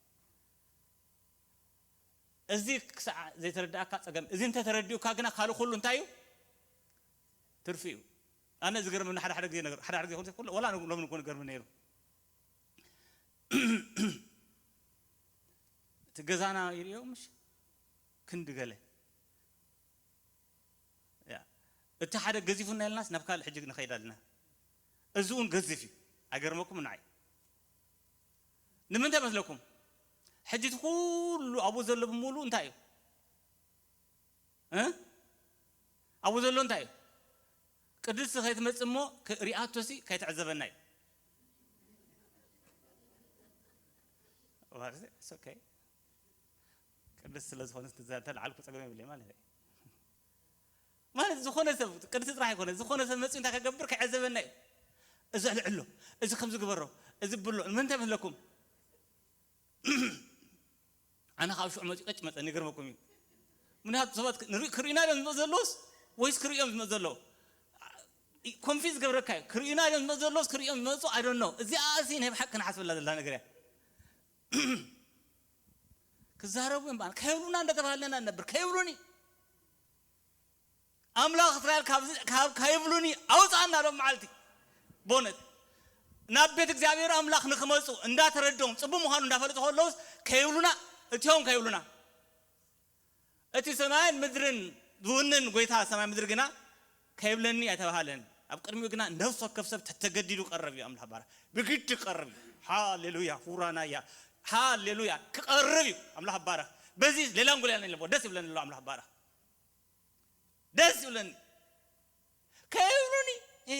እዚ ክሳዕ ዘይተረዳእካ ጸገም፣ እዚ እንተተረዲኡካ ግና ካልእ ኩሉ እንታይ እዩ? ትርፊ እዩ። ኣነ ዝገርመኒ ሓደ ሓደ ግዜ ነገር ሓደ ሓደ ግዜ ኩሉ ወላ ሎሚ ንኮን ገርም ነይሩ። እቲ ገዛና ይርእዮ ምሽ ክንዲ ገለ እቲ ሓደ ገዚፉና ኢልናስ ናብ ካልእ ሕጂ ንኸይድ ኣለና። እዚ እውን ገዚፍ እዩ። ኣይገርመኩም ንዓይ ንምንታይ መስለኩም? ሕጂ እቲ ኩሉ ኣብኡ ዘሎ ብምሉእ እንታይ እዩ? እ ኣብኡ ዘሎ እንታይ እዩ? ቅድስቲ ከይትመጽእ እሞ ክ- ሪኣቶሲ ከይትዕዘበና እዩ። It's okay። ቅድስቲ ስለ ዝኾነት ተለዓልኩ ጸገም የብለይ ማለት እዩ። ማለት ዝኾነ ሰብ ቅድስቲ ጥራሕ ኣይኮነ ዝኾነ ሰብ መጽኡ እንታይ ከገብር ከይዕዘበና እዩ። እዚ ኣልዕሎ፣ እዚ ከምዚ ግበሮ፣ እዚ ብሎ ምንታይ መስለኩም? ኣነ ካብ ሽዑ መፂኡ ቀጭ መፀኒ ይገርመኩም እዩ። ምክንያቱ ሰባት ክርኢ- ክርእዩና ድዮም ዝመፁ ዘለውስ ወይስ ክርእዮም ዝመፁ ዘለዉ? ኮንፊዝ ገብረካ እዩ። ክርእዩና ድዮም ዝመፁ ዘለውስ ክርእዮም ዝመፁ ኣይ ዶንት ኖ። እዚኣ ሲ ናይ ብሓቂ ንሓስበላ ዘለና ነገር እያ። ክዛረቡ እዮም በኣል ከይብሉና እንዳተባሃልና ኢና ንነብር። ከይብሉኒ ኣምላኽ እስራኤል ካብዚ ካብ ከይብሉኒ ኣውፅኣና ሎም መዓልቲ። በእውነት ናብ ቤት እግዚኣብሔር ኣምላኽ ንክመፁ እንዳተረድኦም ፅቡቅ ምዃኑ እንዳፈለጡ ከለውስ ከይብሉና እቲኦም ከይብሉና እቲ ሰማይን ምድርን ዝውንን ጎይታ ሰማይ ምድሪ ግና ከይብለኒ ኣይተባሃለን። ኣብ ቅድሚኡ ግና ነፍስ ወከፍ ሰብ ተተገዲዱ ቀረብ እዩ። ኣምላኽ ባራ ብግድ ቀረብ እዩ። ሃሌሉያ ሁራናያ ሃሌሉያ ክቐርብ እዩ። ኣምላኽ ባራ በዚ ሌላ ንጎል ያለን የለቦ ደስ ይብለኒ ኣሎ ኣምላኽ ባራ ደስ ይብለኒ ከይብሉኒ እ።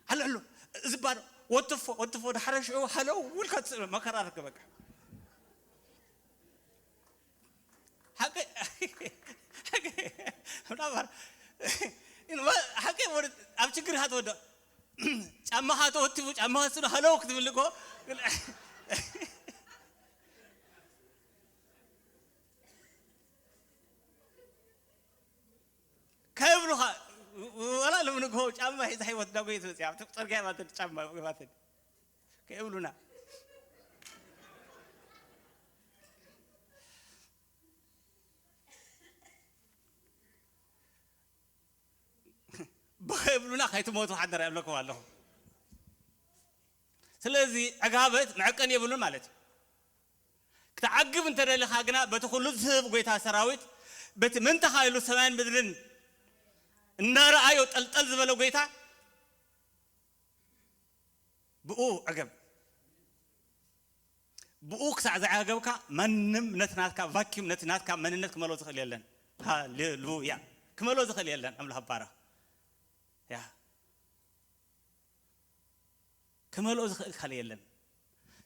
ኣሎ ኣሎ እዚ ባዶ ወትፎ ወትፎ ድሓረ ሽዑ ሃለው ውልካ ትስእሎ መከራ ርከበካ ሓቂ ሓቂ ምናባር ሓቂ ወደ ኣብ ችግር ሃትወዶ ጫማኻ ተወቲፉ ጫማኻ ስሉ ሃለው ክትብል እኮ ከይብሉኻ ወላ ልምንግሆ ጫማ ሒዛ ህይወት ዳጎየት መፅያ ኣብቲ ፅርግያ ማተን ጫማ ማተን ከይብሉና ብኸይብሉና ከይትሞቱ ሓደራ ይብለኩም ኣለኹ። ስለዚ ዕጋበት መዐቀኒ የብሉን ማለት እዩ። ክትዓግብ እንተደሊኻ ግና በቲ ኩሉ ዝህብ ጎይታ ሰራዊት በቲ ምን ተኻኢሉ ሰማይን ምድርን እናረኣዮ ጠልጠል ዝበለ ጎይታ ብኡ ዕገብ። ብኡ ክሳዕ ዝዓገብካ ማንም ነቲ ናትካ ቫኪዩም ነቲ ናትካ መንነት ክመሎ ዝኽእል የለን። ሃሌሉያ ክመሎ ዝኽእል የለን። ኣምላኽ ባረኽ። ያ ክመልኦ ዝኽእል ካልእ የለን።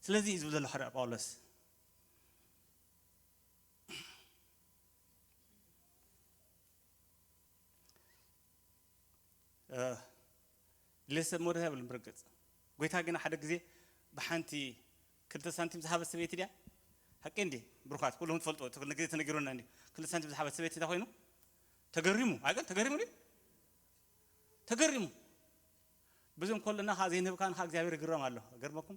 ስለዚ እዩ ዝብል ዘሎ ሓርያ ጳውሎስ ድሌት ሰብ መወዳእታ የብሉን። ብርግጽ ጎይታ ግና ሓደ ግዜ ብሓንቲ ክልተ ሳንቲም ዝሃበት ሰበይቲ ድያ? ሓቂ እንዲ ብሩኻት ኩልኹም ትፈልጡ እቲ ግዜ ተነጊሩና እንዲ ክልተ ሳንቲም ዝሃበት ሰበይቲ እንታይ ኮይኑ ተገሪሙ ኣይቀን ተገሪሙ ድዩ? ተገሪሙ ብዙም ኮለና ካ ዘይንህብካ ንካ እግዚኣብሔር ይግረም ኣሎ። ገርመኩም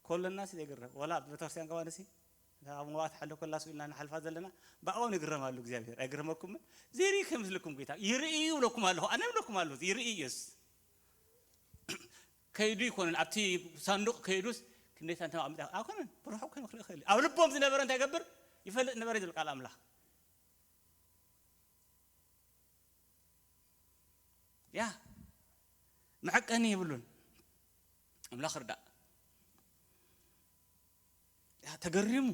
ኮለና ሲ ዘይግረም ወላ ኣብ ቤተክርስትያን ገባን ሲ ኣብ መዋት ሓለ ኮላ ሱ ኢልና ንሓልፋ ዘለና ብኣውን ይግረም ኣሎ እግዚኣብሔር። ኣይግረመኩምን? ዘይርኢ ከምስልኩም ጌታ ይርኢ ይብለኩም ኣለኹ። ኣነ ይብለኩም ኣለኹ ይርኢ እዩስ ከይዱ ይኮነን ኣብቲ ሳንዱቅ ከይዱስ ክንደይ ሳንቲም ኣምጣ ኣይኮነን። ብርሑ ኮይኑ ክርኢ ክእል ኣብ ልቦም ዝነበረ እንታይ ገብር ይፈልጥ ነበረ ዝብል ቃል ኣምላኽ ያ መዐቀኒ የብሉን። ኣምላኽ ርዳእ። ያ ተገሪሙ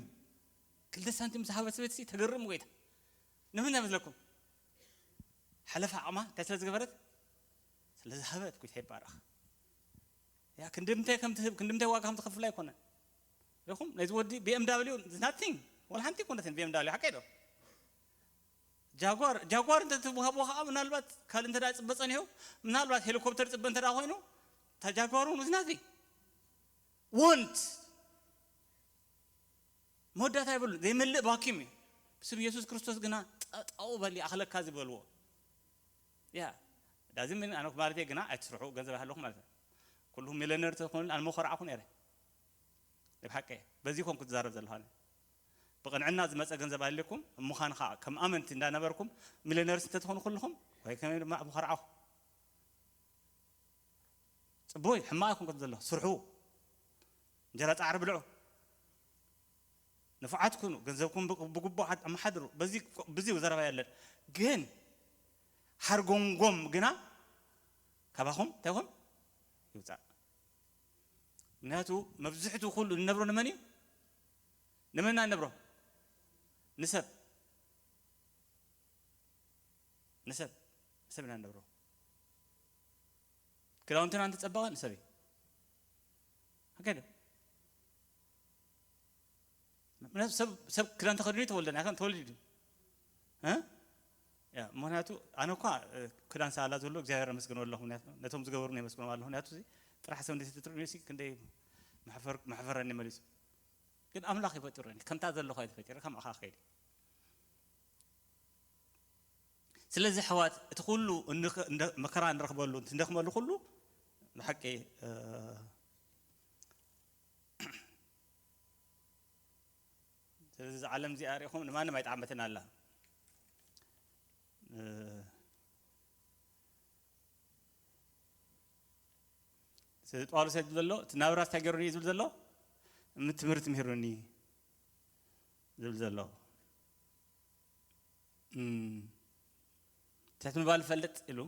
ክልተ ሳንቲም ዝሃበት ሰበይቲ ተገሪሙ ጎይታ ንምንታይ መስለኩም? ሓለፋ ዓቕማ እንታይ ስለ ዝገበረት? ስለ ዝሃበት ጎይታ ይባረኽ። ያ ክንድምታይ ከም ትህብ ክንድምታይ ዋጋ ከም ትኸፍል ኣይኮነን። ይኹም ነዚ ወዲ ቢኤምዳብሊው ናቲንግ ወላ ሓንቲ ኮነትን ቢኤምዳብሊው ሓቀይ ዶ? ጃጓር ጃጓር እንተ ትወሃቦ ከዓ ምናልባት ካልእ እንተ ፅበ ፀኒሑ ምናልባት ሄሊኮፕተር ፅበ እንተ ኮይኑ እታ ጃጓር እውን ዝናዚ ወንት መወዳእታ ይብሉ ዘይመልእ ባኪም እዩ። ብስም የሱስ ክርስቶስ ግና ጠጣው በሊ ኣኽለካ ዝበልዎ ያ ዳዚ ምን ኣነ ማለት ግና ኣይትስርሑ ገንዘብ ኣለኹ ማለት ኩልኹም ሚለነር ተኾኑ ኣነ መኮርዓኹ ነረ ብሓቀ በዚ ኮንኩ ትዛረብ ዘለኻ ብቕንዕና ዝመፀ ገንዘብ ኣልኩም ምዃን ከዓ ከም ኣመንቲ እንዳነበርኩም ሚለነርስ እንተትኾኑ ኩልኹም ወይ ከመይ ድማ ምኾርዓኹ ፅቡይ ሕማቕ ኣይኮንኩም ዘሎ ስርሑ እንጀራ ፃዕሪ ብልዑ ንፉዓት ኩኑ ገንዘብኩም ብግቡእ ኣመሓድሩ በዚ ዘረባ የለን ግን ሓርጎንጎም ግና ካባኹም እንታይ ይኹን ይውፃእ ምክንያቱ መብዝሕቱ ኩሉ እንነብሮ ንመን እዩ ንመን ኢና ንነብሮ? ንሰብ። ንሰብ። ንሰብ ኢና ንነብሮ። ክዳውንትና እንተጸበቐ ንሰብ እዩ። ኣካይደ። ምክንያቱ ሰብ፣ ሰብ ክዳን ተኸዲኑ ተወልደና፣ ከም ተወሊዱ። እ? ያ፣ ምክንያቱ ኣነ እኳ፣ እ፣ ክዳን ሳላ ዘሎ እግዚኣብሔር ኣመስግኖ ኣለኹ። ምክንያቱ ነቶም ዝገበሩኒ የመስግኖም ኣለኹ። ምክንያቱ እዚ ጥራሕ ሰብ እንዴት ትትርኡ ሲ ክንደይ መሕፈር-፣ መሕፈረኒ መሊሱ። ግን ኣምላኽ ይፈጥረኒ። ከምታ ዘለኹ ኣይተፈጥረ፣ ከም ኣኻ ከይዲ። ስለዚ ኣሕዋት፣ እቲ ኩሉ እንኽ-፣ እንደ-፣ መከራ እንረኽበሉ፣ እንደኽመሉ ኩሉ ብሓቂ፣ እ፣ ስለዚ እዛ ዓለም እዚኣ ሪኢኹም ንማንም ኣይጠዓመትን ኣላ። እ፣ ስለዚ ጳውሎስ ዝብል ዘሎ፣ እቲ ናብራ እንታይ ገይሩኒ እዩ ዝብል ዘሎ? ም-፣ ትምህርቲ ምሂሩኒ ዝብል ዘሎ። እም፣ ትሕት ምባል እፈልጥ ኢሉ፣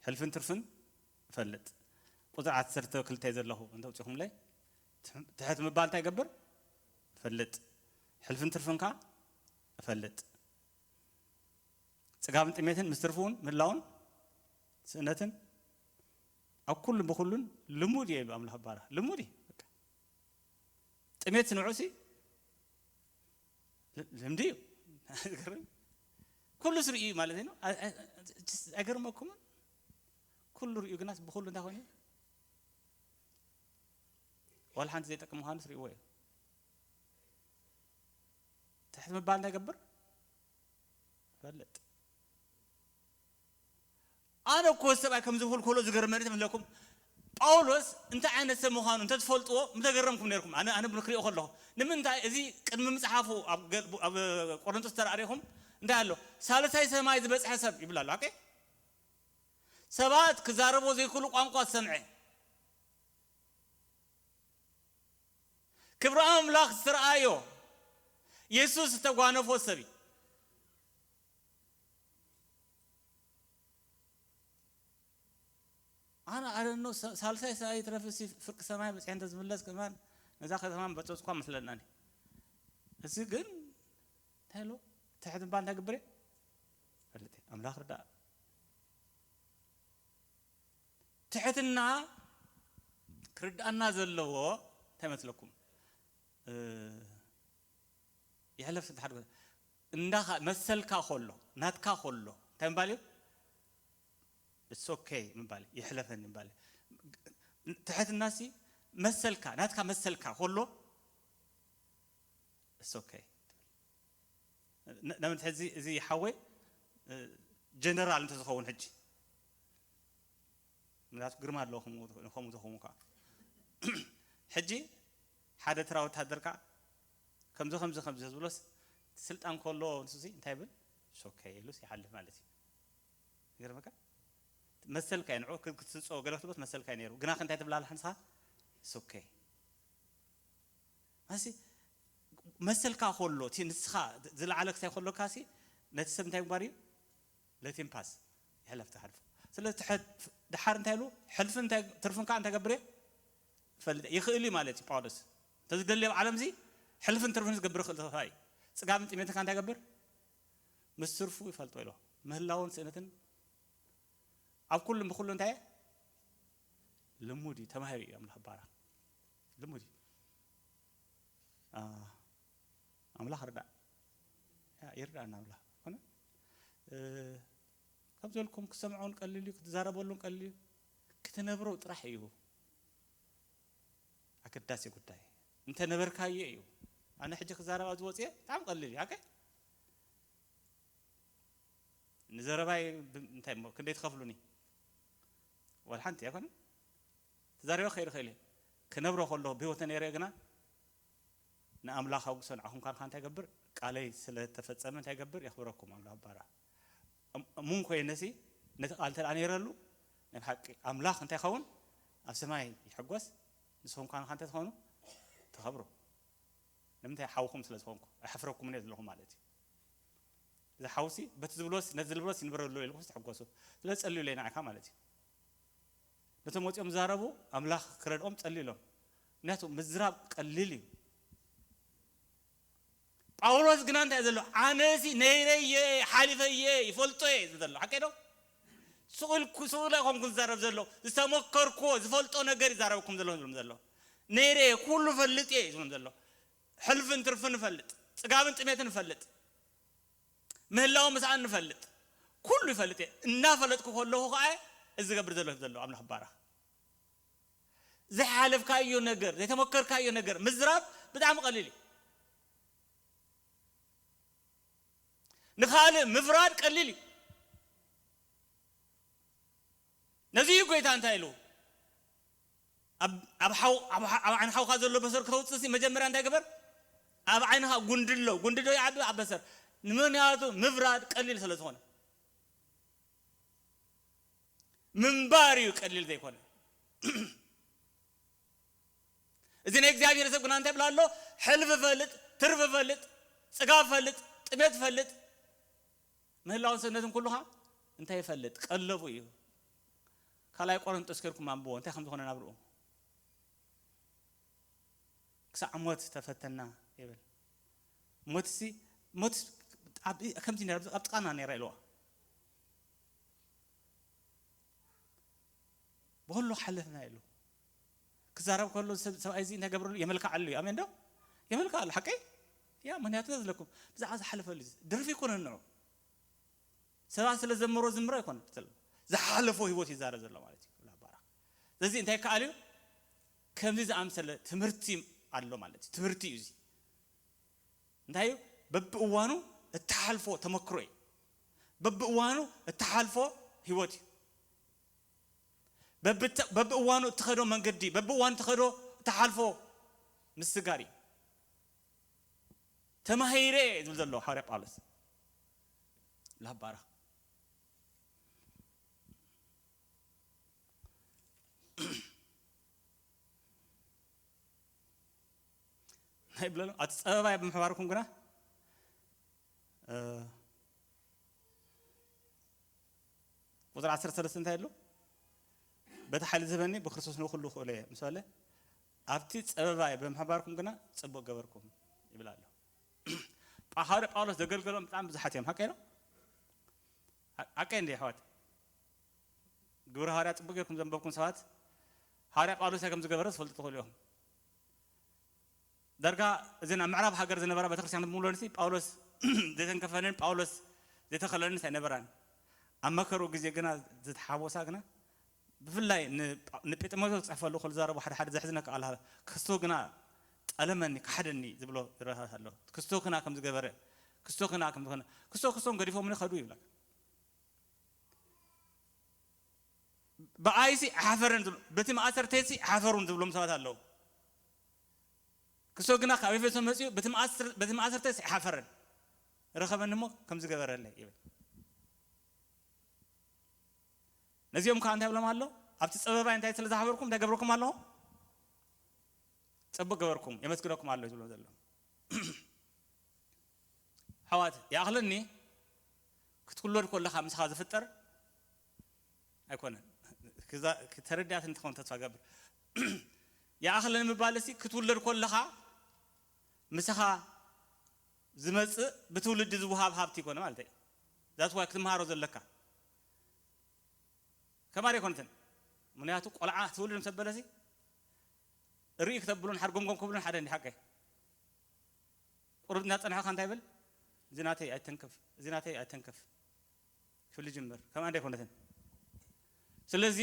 ሕልፍን ትርፍን እፈልጥ። ቁጽሪ ዓሰርተ ክልተ ዘለኹ እንተ ኣውጺኹምለይ፣ ትሕ-፣ ትሕት ምባል እንታይ ይገብር? እፈልጥ። ሕልፍን ትርፍን ከኣ እፈልጥ። ጽጋብን ጥሜትን ምስ ትርፊ እውን ምህላውን ስእነትን ኣብ ኩሉን ብኹሉን ልሙድ እየ ኢሉ ኣምላኽ ባራ። ልሙድ እዩ። በቃ። ጥሜት ንዑ ሲ ል-፣ ልምዲ እዩ። ዝገርም። ኩሉ ስርኡ እዩ ማለት ነው። ኣ-፣ ኣ-፣ ጅስ-፣ ኣይገርመኩምን? ኩሉ ርእዩ ግናስ ብኹሉ እንታይ ኮይኑ? ዋላ ሓንቲ ዘይጠቅም ምዃኑ ስርእዎ እዩ። ትሕት ምባል እንታይ ይገብር? ፈልጥ። ኣነ እኮ ሰብኣይ ከም ዝብኩል ከሎ ዝገርመኒ ትምህለኩም። ጳውሎስ እንታይ ዓይነት ሰብ ምዃኑ እንተትፈልጥዎ ምተገረምኩም ነርኩም። ኣነ፣ ኣነ ብክሪኦ ከለኹ። ንምንታይ እዚ ቅድሚ ምጽሓፉ ኣብ ገ-፣ ኣብ ቆሮንቶስ ተራእሪኹም እንታይ ኣሎ? ሳልሳይ ሰማይ ዝበጽሐ ሰብ ይብል ኣሎ። ኦኬ? ሰባት ክዛረቦ ዘይክእሉ ቋንቋ ዝሰምዐ። ክብሪ ኣምላኽ ዝተረኣዮ የሱስ ዝተጓነፎ ሰብ እዩ። ኣነ ኣደኖ ሰ-፣ ሳልሳይ ሰብኣይ ይትረፍ፣ እሲ ፍርቂ ሰማይ በጺሐ እንተ ዝምለስ ከማን ነዛ ከተማ በጸጽኳ መስለናኒ። እዚ ግን እንታይ ኣሎ? ትሕት ምባል እንታይ ግብር እየ? ፈልጥ እየ። ኣምላኽ ርዳእ። ትሕትና ክርዳእና ዘለዎ እንታይ መስለኩም? እ፣ የሕለፍ ስንት ሓደ እንዳ መሰልካ ከሎ፣ ናትካ ከሎ እንታይ ምባል እዩ? It's okay ምባል፣ ይሕለፈኒ ምባል። ትሕትና ሲ መሰልካ፣ ናትካ መሰልካ ከሎ it's okay። ን-፣ ንኣብነት ሕዚ እዚ ሓወይ፣ እ፣ ጀነራል እንተዝኸውን ሕጂ፣ ምክንያቱ ግርማ ኣለዎ ከምኡ፣ ከምኡ ተኸውን ከዓ። ሕጂ ሓደ ተራ ወታደር ከዓ ከምዚ፣ ከምዚ፣ ከምዚ ዝብሎስ ስልጣን ከሎ ንሱ ሲ እንታይ ይብል? It's okay ኢሉስ ይሓልፍ ማለት እዩ። ይገርመካ? መሰልካ እዩ፣ ንዑ ክት-፣ ክትስጾ ገለ ክትብሎስ መሰልካ እዩ ነይሩ። ግና ከ እንታይ ትብላለካ ንስኻ? It's okay። ማሲ መሰልካ ከሎ፣ እቲ ንስኻ ዝለዓለ ክሳይ ከሎካ ሲ፣ ነቲ ሰብ እንታይ ምግባር እዩ? Let him pass። የሕለፍ ትሓልፎ። ስለዚ ትሐ-፣ ድሓር እንታይ ኢሉ? ሕልፍን እንታይ፣ ትርፍን ከኣ እንታይ ገብር እየ? ይፈልጥ እየ። ይኽእል እዩ ማለት እዩ ጳውሎስ። እንተዝደሊ ኣብ ዓለም እዚ ሕልፍን ትርፍን ዝገብር ይኽእል ተኸፋይ እዩ። ጽጋብን ጥሜትን ከኣ እንታይ ይገብር? ምስ ትርፉ ይፈልጦ ኢሎ። ምህላውን ስእነትን ኣብ ኩሉን ብኩሉ እንታይ እየ? ልሙድ እዩ፣ ተማሂሩ እዩ ኣምላኽ ባራ። ልሙድ እዩ። አ፣ ኣምላኽ ርዳእ። ያ፣ ይርዳእና ኣምላኽ። ኮነ? እ፣ ከም ዝበልኩም ክሰምዖን ቀሊል እዩ፣ ክትዛረበሉን ቀሊል እዩ። ክትነብሮ ጥራሕ እዩ ኣገዳሲ ጉዳይ። እንተ ነበርካዮ እዩ። ኣነ ሕጂ ክዛረብ ኣብዚ ወፅየ ብጣዕሚ ቀሊል እዩ። ኣከ ንዘረባይ ብ-፣ እንታይ እሞ ክንደይ ትኸፍሉኒ? ዋላ ሓንቲ ኣይኮነን። ተዛሪበ ክኸይድ እኽእል እየ። ክነብሮ ከለኹ ብህይወተ ነይረ ግና ንኣምላኽ ኣውግሶ ንዓኹም ካልካ እንታይ ገብር? ቃለይ ስለ ተፈጸመ እንታይ ገብር? የኽብረኩም ኣምላኽ ባራ። እም-፣ እሙን ኮይነሲ ነቲ ቃል እንተ ደኣ ነይረሉ ናይ ብሓቂ ኣምላኽ እንታይ ይኸውን? ኣብ ሰማይ ይሕጎስ፣ ንስኹም ካልካ እንታይ ትኾኑ? ተኸብሩ። ንምንታይ? ሓውኹም ስለ ዝኾንኩ። ኣሕፍረኩምን እየ ዘለኹ ማለት እዩ። እዚ ሓውሲ በቲ ዝብሎስ፣ ነቲ ዝብሎስ ይንበረሉ ኢልኩምስ ትሕጎሱ። ስለዚ ጸልዩለይ ንዓካ ማለት እዩ። ነቶም ወጺኦም ዝዛረቡ ኣምላኽ ክረድኦም ጸልዩ ኢሎም። ምክንያቱ ምዝራብ ቀሊል እዩ። ጳውሎስ ግና እንታይ ዘሎ? ኣነሲ ነይረየ፣ ሓሊፈየ፣ ይፈልጦ እየ ዝብል ዘሎ። ሓቀይ ዶ? ስቑል ስቑል ኣይኮንኩን ዝዛረብ ዘሎ። ዝተመከርኩዎ፣ ዝፈልጦ ነገር ይዛረበኩም ዘሎ ዝብሎም ዘሎ። ነይረየ፣ ኩሉ ፈልጥ እየ ዝብሎም ዘሎ። ሕልፍን ትርፍን እፈልጥ፣ ጽጋብን ጥሜትን እፈልጥ፣ ምህላው ምስኣን ንፈልጥ፣ ኩሉ ይፈልጥ እየ። እናፈለጥኩ ከለኹ ከዓ እዚ ዝገብር ዘሎ ዘሎ ኣምላኽ ይባረኽ። ዘይሓለፍካዮ ነገር፣ ዘይተመከርካዮ ነገር ምዝራብ ብጣዕሚ ቀሊል እዩ። ንኻልእ ምፍራድ ቀሊል እዩ። ነዚ እዩ ጎይታ እንታይ ኢሉ? ኣብ ኣብ ሓው ኣብ ሓ- ኣብ ዓይኒ ሓውካ ዘሎ በሰር ክተውፅእ ሲ መጀመርያ እንታይ ግበር? ኣብ ዓይንኻ ጉንድሎ ጉንድሎ ይዓቢ ኣብ በሰር ንምክንያቱ ምፍራድ ቀሊል ስለ ዝኾነ ምንባር እዩ ቀሊል ዘይኮነ። እዚ ናይ እግዚኣብሔር ሰብ ግና እንታይ ብላ ኣሎ? ሕልፍ ፈልጥ፣ ትርፍ ፈልጥ፣ ጽጋብ ፈልጥ፣ ጥሜት ፈልጥ፣ ምህላውን ሰነትን ኩሉኻ እንታይ ይፈልጥ? ቀለቡ እዩ። ካልኣይ ቆሮንጦስ ከድኩም ኣንብቦ እንታይ ከም ዝኾነ ናብርኡ። ክሳዕ ሞት ተፈተና ይብል። ሞትሲ ሞት ኣብ ከምዚ ነራ ኣብ ጥቃና ነራ ኢልዋ። ብኩሉ ሓለፍና ኢሉ ክዛረብ ከሎ ሰብ ሰብኣይ እዚ እንታይ ገብረሉ የመልክዓሉ እዩ። ኣሜን ዶ? የመልክዓሉ ሓቀይ ያ ምክንያቱ ዝለኩም ብዛዕባ ዝሓለፈሉ እዩ። ድርፊ ይኮነን ንዑ ሰባት ስለ ዘመሮ ዝምሮ ኣይኮነን ዝሓለፎ ህይወት ይዛረብ ዘሎ ማለት እዩ። ክብላ ባራ ስለዚ እንታይ ከኣል እዩ ከምዚ ዝኣምሰለ ትምህርቲ ኣሎ ማለት እዩ። ትምህርቲ እዩ እዚ እንታይ እዩ? በብእዋኑ እተሓልፎ ተመክሮ እዩ። በብእዋኑ እተሓልፎ ህይወት እዩ። በብተ- በብእዋኑ እትኸዶ መንገዲ በብእዋኑ እትኸዶ እተሓልፎ ምስጋር እዩ። ተማሂረ ዝብል ዘሎ ሓዋርያ ጳውሎስ ላባራ ናይ ብለሎ ኣቲ ጸበባይ ብምሕባርኩም ግና ቁፅሪ ዓሰርተ ሰለስተ እንታይ ኣሎ? በቲ ሓይሊ ዝህበኒ ብክርስቶስ ንኩሉ ክእሎ እየ ምስ በለ ኣብቲ ጸበባይ ብምሕባርኩም ግና ጽቡቅ ገበርኩም ይብል ኣሎ። ጳ- ሃዋርያ ጳውሎስ ዘገልገሎም ብጣዕሚ ብዙሓት እዮም። ሓቀ ነው? ሓቀ እንዲ ኣሕዋት ግብሪ ሃዋርያ ጽቡቅ ጌርኩም ዘንበብኩም ሰባት ሃዋርያ ጳውሎስ እንታይ ከም ዝገበረ ዝፈልጡ ትኽእሉ ኢኹም። ዳርጋ እዘን ኣብ ምዕራብ ሃገር ዝነበራ ቤተክርስትያን ብምሉኡ ንሲ ጳውሎስ ዘይተንከፈንን ጳውሎስ ዘይተኸለንስ ኣይነበራን። ኣብ መከሩ ግዜ ግና ዝተሓወሳ ግና ብፍላይ ንጢሞቴዎስ ክፅሕፈሉ ክዛረቡ ሓደ ሓደ ዘሕዝነካ ኣላ ክስቶ ግና ጠለመኒ ካሓደኒ ዝብሎ ዝረታት ኣሎ። ክስቶ ግና ከም ዝገበረ ክስቶ ግና ከም ዝኾነ ክስቶ ክስቶም ገዲፎምኒ ከዱ ይብለካ። ብኣይሲ ሓፈረን ዝብሎ በቲ ማእሰርተይሲ ሓፈሩን ዝብሎም ሰባት ኣለዉ። ክስቶ ግና ካብ ኤፌሶን መፂኡ በቲ ማእሰርተይሲ ሓፈረን ረኸበኒ እሞ ከም ዝገበረለይ ይብል። ነዚኦም ከዓ እንታይ ብሎም ኣሎ? ኣብቲ ፀበባይ እንታይ ስለ ዝሓበርኩም እንታይ ገብረኩም ኣለኹ? ፅቡቅ ገበርኩም የመስግነኩም ኣሎ ዝብሎ ዘሎ። ኣሕዋት ይኣኽለኒ ክትውለድ ከለኻ ምስኻ ዝፍጠር ኣይኮነን። ተረዳት እንትኸውን ተስፋ ገብር ይኣኽለኒ ምባል ሲ ክትውለድ ከለኻ ምስኻ ዝመፅእ ብትውልዲ ዝወሃብ ሃብቲ ይኮነ ማለት እዩ። ዛት ዋይ ክትምሃሮ ዘለካ ከማር ኣይኮነትን። ምክንያቱ ቆልዓ ትውልድ ምስ ኣበለሲ ርኢ ክተብሉን ሓርጎምጎም ክብሉን ሓደ እንዲ ሓቀይ ቁሩብ እናፀንሐካ እንታይ ይብል? እዚ ናተይ ኣይተንክፍ፣ እዚ ናተይ ኣይተንክፍ ክብል ይጅምር። ከምኣ እንደ ኣይኮነትን። ስለዚ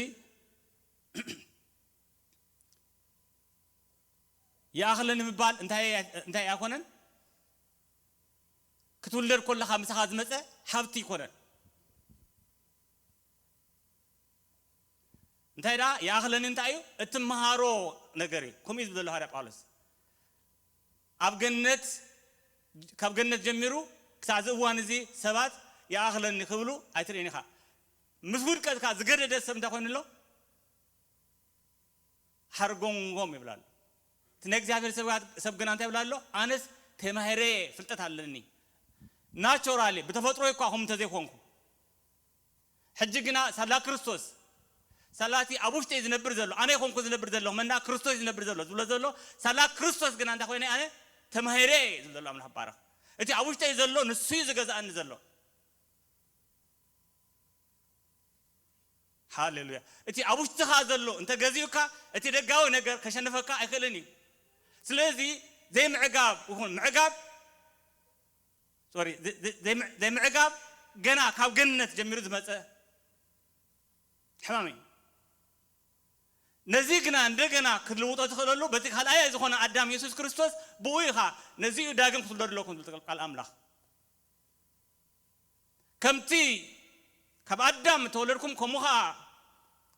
ይኣኽለኒ ምባል እንታይ እንታይ ኣይኮነን። ክትውለድ ከለኻ ምሳኻ ዝመፀ ሃብቲ ይኮነን። እንታይ ደኣ ይኣኽለኒ እንታይ እዩ እትመሃሮ ነገር እዩ። ከምኡ እዩ ዝብል ዘሎ ሃዋርያ ጳውሎስ። ኣብ ገነት ካብ ገነት ጀሚሩ ክሳዕ እዚ እዋን እዚ ሰባት ይኣኽለኒ ክብሉ ኣይትርእን ኢኻ። ምስ ውድቀትካ ዝገደደ ሰብ እንታይ ኮይኑ ኣሎ? ሓርጎምጎም ይብላ ኣሎ። እቲ ናይ እግዚኣብሔር ሰብ ግና እንታይ ይብላ ኣሎ? ኣነስ ተማሂረ ፍልጠት ኣለኒ ናቹራሊ ብተፈጥሮ እኳ ከምኡ እንተዘይኮንኩ ሕጂ ግና ሳላ ክርስቶስ ሳላቲ ኣብ ውሽጢ ዝነብር ዘሎ ኣነ ይኮንኩ ዝነብር ዘለኹ መና ክርስቶስ ዝነብር ዘሎ ዝብሎ ዘሎ ሳላ ክርስቶስ ግና እንታይ ኮይነ ኣነ ተማሂረ ዝብል ዘሎ ኣምላኽ ባረኽ። እቲ ኣብ ውሽጠይ ዘሎ ንሱ እዩ ዝገዛእኒ ዘሎ። ሃሌሉያ። እቲ ኣብ ውሽጥኻ ዘሎ እንተገዚኡካ፣ እቲ ደጋዊ ነገር ከሸንፈካ ኣይክእልን እዩ። ስለዚ ዘይምዕጋብ ይኹን ምዕጋብ፣ ሶሪ፣ ዘ- ዘ- ዘይምዕ- ዘይምዕጋብ ገና ካብ ገነት ጀሚሩ ዝመጸ ሕማም እዩ። ነዚ ግና እንደገና ክትልውጦ ትኽእለሉ በቲ ካልኣይ ዝኾነ ኣዳም የሱስ ክርስቶስ ብኡ ኢኻ። ነዚ እዩ ዳግም ክትውለዱ ኣለኩም ዝብል ቃል ኣምላኽ። ከምቲ ካብ ኣዳም እተወለድኩም፣ ከምኡ ኸዓ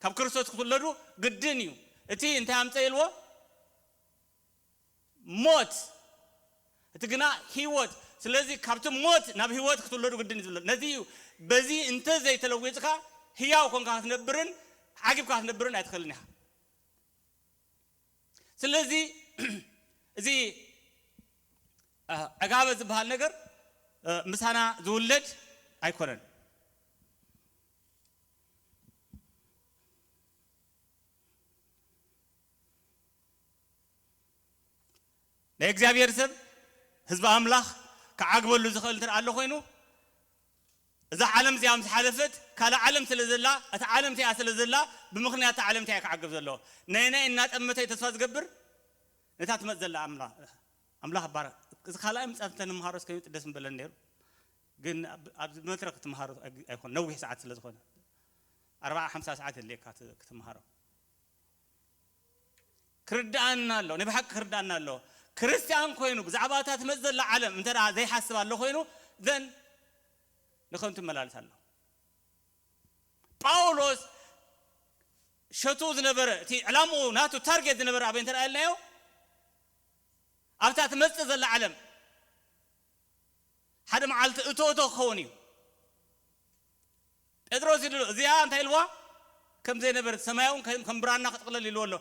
ካብ ክርስቶስ ክትውለዱ ግድን እዩ። እቲ እንታይ ኣምፀ ኢልዎ? ሞት። እቲ ግና ህይወት። ስለዚ ካብቲ ሞት ናብ ህይወት ክትውለዱ ግድን እዩ ዝብሎ። ነዚ እዩ፣ በዚ እንተ ዘይተለዊጥካ ህያው ኮንካ ክትነብርን ዓጊብካ ክትነብርን ኣይትኽእልን ኢኻ። ስለዚ እዚ አ፣ ዕጋበት ዝበሃል ነገር እ፣ ምሳና ዝውለድ ኣይኮነን። ናይ እግዚኣብሔር ሰብ፣ ህዝቢ ኣምላኽ ክዓግበሉ ዝኽእል እንተ ኣሎ ኮይኑ፣ እዛ ዓለም እዚኣ ምስ ሓለፈት ካልእ ዓለም ስለ ዘላ፣ እታ ዓለም እቲኣ ስለ ዘላ፣ ብምኽንያት እታ ዓለም እቲኣ ክዓግብ ዘለዎ። ናይ ናይ እናጠመተ ተስፋ ዝገብር ነታ ትመጽእ ዘላ ኣምላኽ ኣምላኽ ባረክ። እዚ ካልኣይ ምጻት እንተንምሃሮ እስከ ይውጥ ደስ ምበለን ነይሩ። ግን ኣብ- ኣብዚ መድረክ ክትምሃሮ ኣይኮን፣ ነዊሕ ሰዓት ስለ ዝኾነ ኣርባዓ ሓምሳ ሰዓት የድልየካ ት- ክትምሃሮ። ክርድኣና ኣሎ፣ ናይ ብሓቂ ክርድኣና ኣሎ። ክርስቲያን ኮይኑ ብዛዕባ እታ ትመጽእ ዘላ ዓለም እንተ ደኣ ዘይሓስብ ኣሎ ኮይኑ፣ ዘን ንኸንቱ ይመላለስ ኣሎ። ጳውሎስ ሸቱ ዝነበረ፣ እቲ ዕላምኡ ናቱ ታርጌት ዝነበረ ኣበይ እንተ ደኣ ኢልናዮ፣ ኣብታ ትመጽእ ዘላ ዓለም ሓደ መዓልቲ እቶ እቶ ክኸውን እዩ። ጴጥሮስ ኢሉ እዚኣ እንታይ ኢልዋ? ከም ዘይነበረት ሰማያውን ከም ከም ብራና ክጥቕለል ኢልዎ ኣሎ።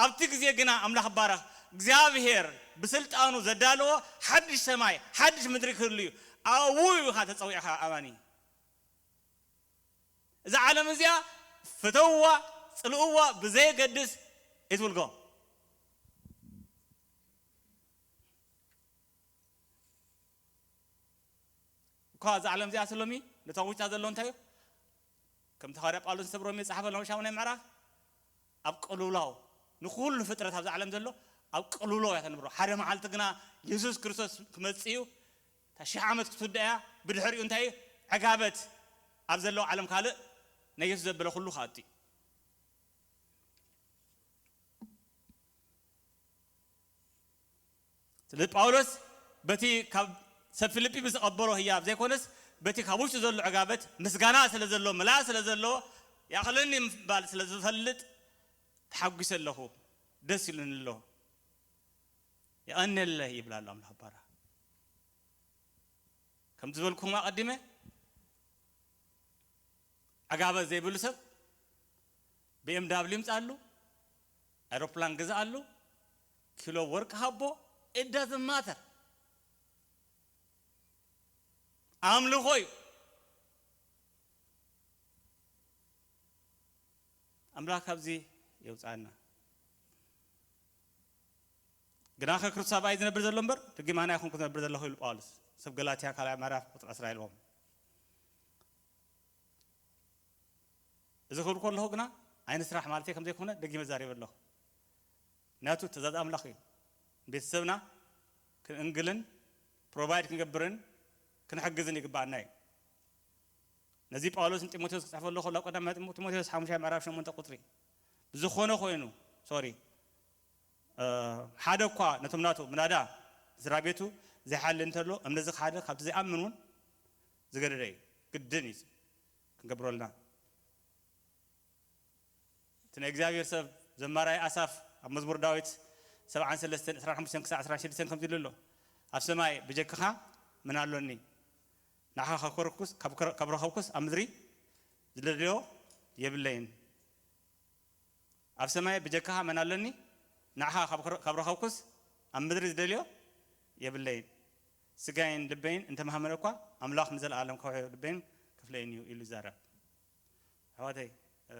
ኣብቲ ግዜ ግና ኣምላኽ ባረኽ እግዚኣብሔር ብስልጣኑ ዘዳለዎ ሓድሽ ሰማይ ሓድሽ ምድሪ ክህሉ እዩ። ኣብኡ ኢኻ ተጸዊዕኻ ኣማኒ። እዛ ዓለም እዚኣ ፍተውዋ ጽልእዋ ብዘየገድስ፣ it will go። እኳ እዛ ዓለም እዚኣ ስሎሚ ነታ ውሽጣ ዘሎ እንታይ እዩ? ከምቲ ሃዋርያ ጳውሎስ ንሰብ ሮሜ ዝጸሓፈሎም ሻሙናይ ምዕራፍ፣ ኣብ ቅልውላው፣ ንኹሉ ፍጥረት ኣብዛ ዓለም ዘሎ ኣብ ቅልውላው እያ ተንብሮ። ሓደ መዓልቲ ግና የሱስ ክርስቶስ ክመጽእ እዩ። እታ ሽሕ ዓመት ክትውዳእ እያ። ብድሕሪኡ እንታይ እዩ? ዕጋበት ኣብ ዘለዎ ዓለም ካልእ ናይ የሱስ ዘበለ ኩሉ ክኣቱ እዩ። ስለዚ ጳውሎስ በቲ ካብ ሰብ ፊልጲ ብዝቐበሎ ህያብ ዘይኮነስ፣ በቲ ካብ ውሽጡ ዘሎ ዕጋበት ምስጋና ስለ ዘሎ፣ ምልኣት ስለ ዘሎ፣ ይኣኽለኒ ምባል ስለ ዝፈልጥ፣ ተሓጒሰ ኣለኹ፣ ደስ ኢሉኒ ኣሎ፣ የቐንየለይ ይብል ኣሎ ኣምላኽ ባራ። ከምቲ ዝበልኩኹም ኣቐዲመ፣ ዕጋበት ዘይብሉ ሰብ ቢ ኤም ዳብሊው ይምጻሉ፣ ኣውሮፕላን ግዛኣሉ፣ ኪሎ ወርቂ ሃቦ፣ it doesn't matter። ኣምልኾ እዩ። ኣምላኽ ካብዚ የውጻና። ግናኸ ክርስቶስ ኣባይ ዝነብር ዘሎ እምበር፣ ርግማና ኣይኮንኩ ዝነብር ዘለኹ ኢሉ ጳውሎስ። ሰብ ገላትያ ካልኣይ ምዕራፍ ቁጽሪ ዕስራ ኢልዎም። እዚ ክብል ከለኹ ግና ኣይንስራሕ ማለተይ ከም ዘይኮነ ደጊመ ዛሪበ ኣለኹ። ምክንያቱ ትእዛዝ ኣምላኽ እዩ። ቤተሰብና ክንእንግልን ፕሮቫይድ ክንገብርን ክንሕግዝን ይግባኣና እዩ። ነዚ ጳውሎስ ንጢሞቴዎስ ክጽሕፈሉ ከሎ ኣብ ቀዳማይ ጢሞ- ጢሞቴዎስ ሓሙሻይ ምዕራፍ ሸሞንተ ቁጽሪ፣ ብዝኾነ ኮይኑ፣ ሶሪ፣ እ፣ ሓደ እኳ ነቶም ናቱ ምናዳ ስድራ ቤቱ ዘይሓሊ እንተሎ፣ እምነት ዝኸሓደ ካብቲ ዘይኣምን እውን ዝገደደ እዩ። ግድን እዩ ክንገብረልና። እቲ ናይ እግዚኣብሔር ሰብ ዘማራይ ኣሳፍ ኣብ መዝሙር ዳዊት ሰብዓን ሰለስተን ዕስራን ሓሙሽተን ክሳዕ ዕስራን ሽዱሽተን ከምዚ ኢሉ ኣሎ፣ ኣብ ሰማይ ብጀክኻ መን ኣሎኒ? ንዓኻ ካብ ከረኩስ- ካብ ከረ- ካብ ረኸብኩስ ኣብ ምድሪ ዝደልዮ የብለይን። ኣብ ሰማይ ብጀካኻ መን ኣለኒ? ንዓኻ ካብ ክረ- ካብ ረኸብኩስ ኣብ ምድሪ ዝደልዮ የብለይን። ስጋይን ልበይን እንተመሃመነ እኳ ኣምላኽ ንዘለኣለም ከውሒ ልበይን ክፍለይን እዩ ኢሉ ይዛረብ። ኣሕዋተይ፣ እ፣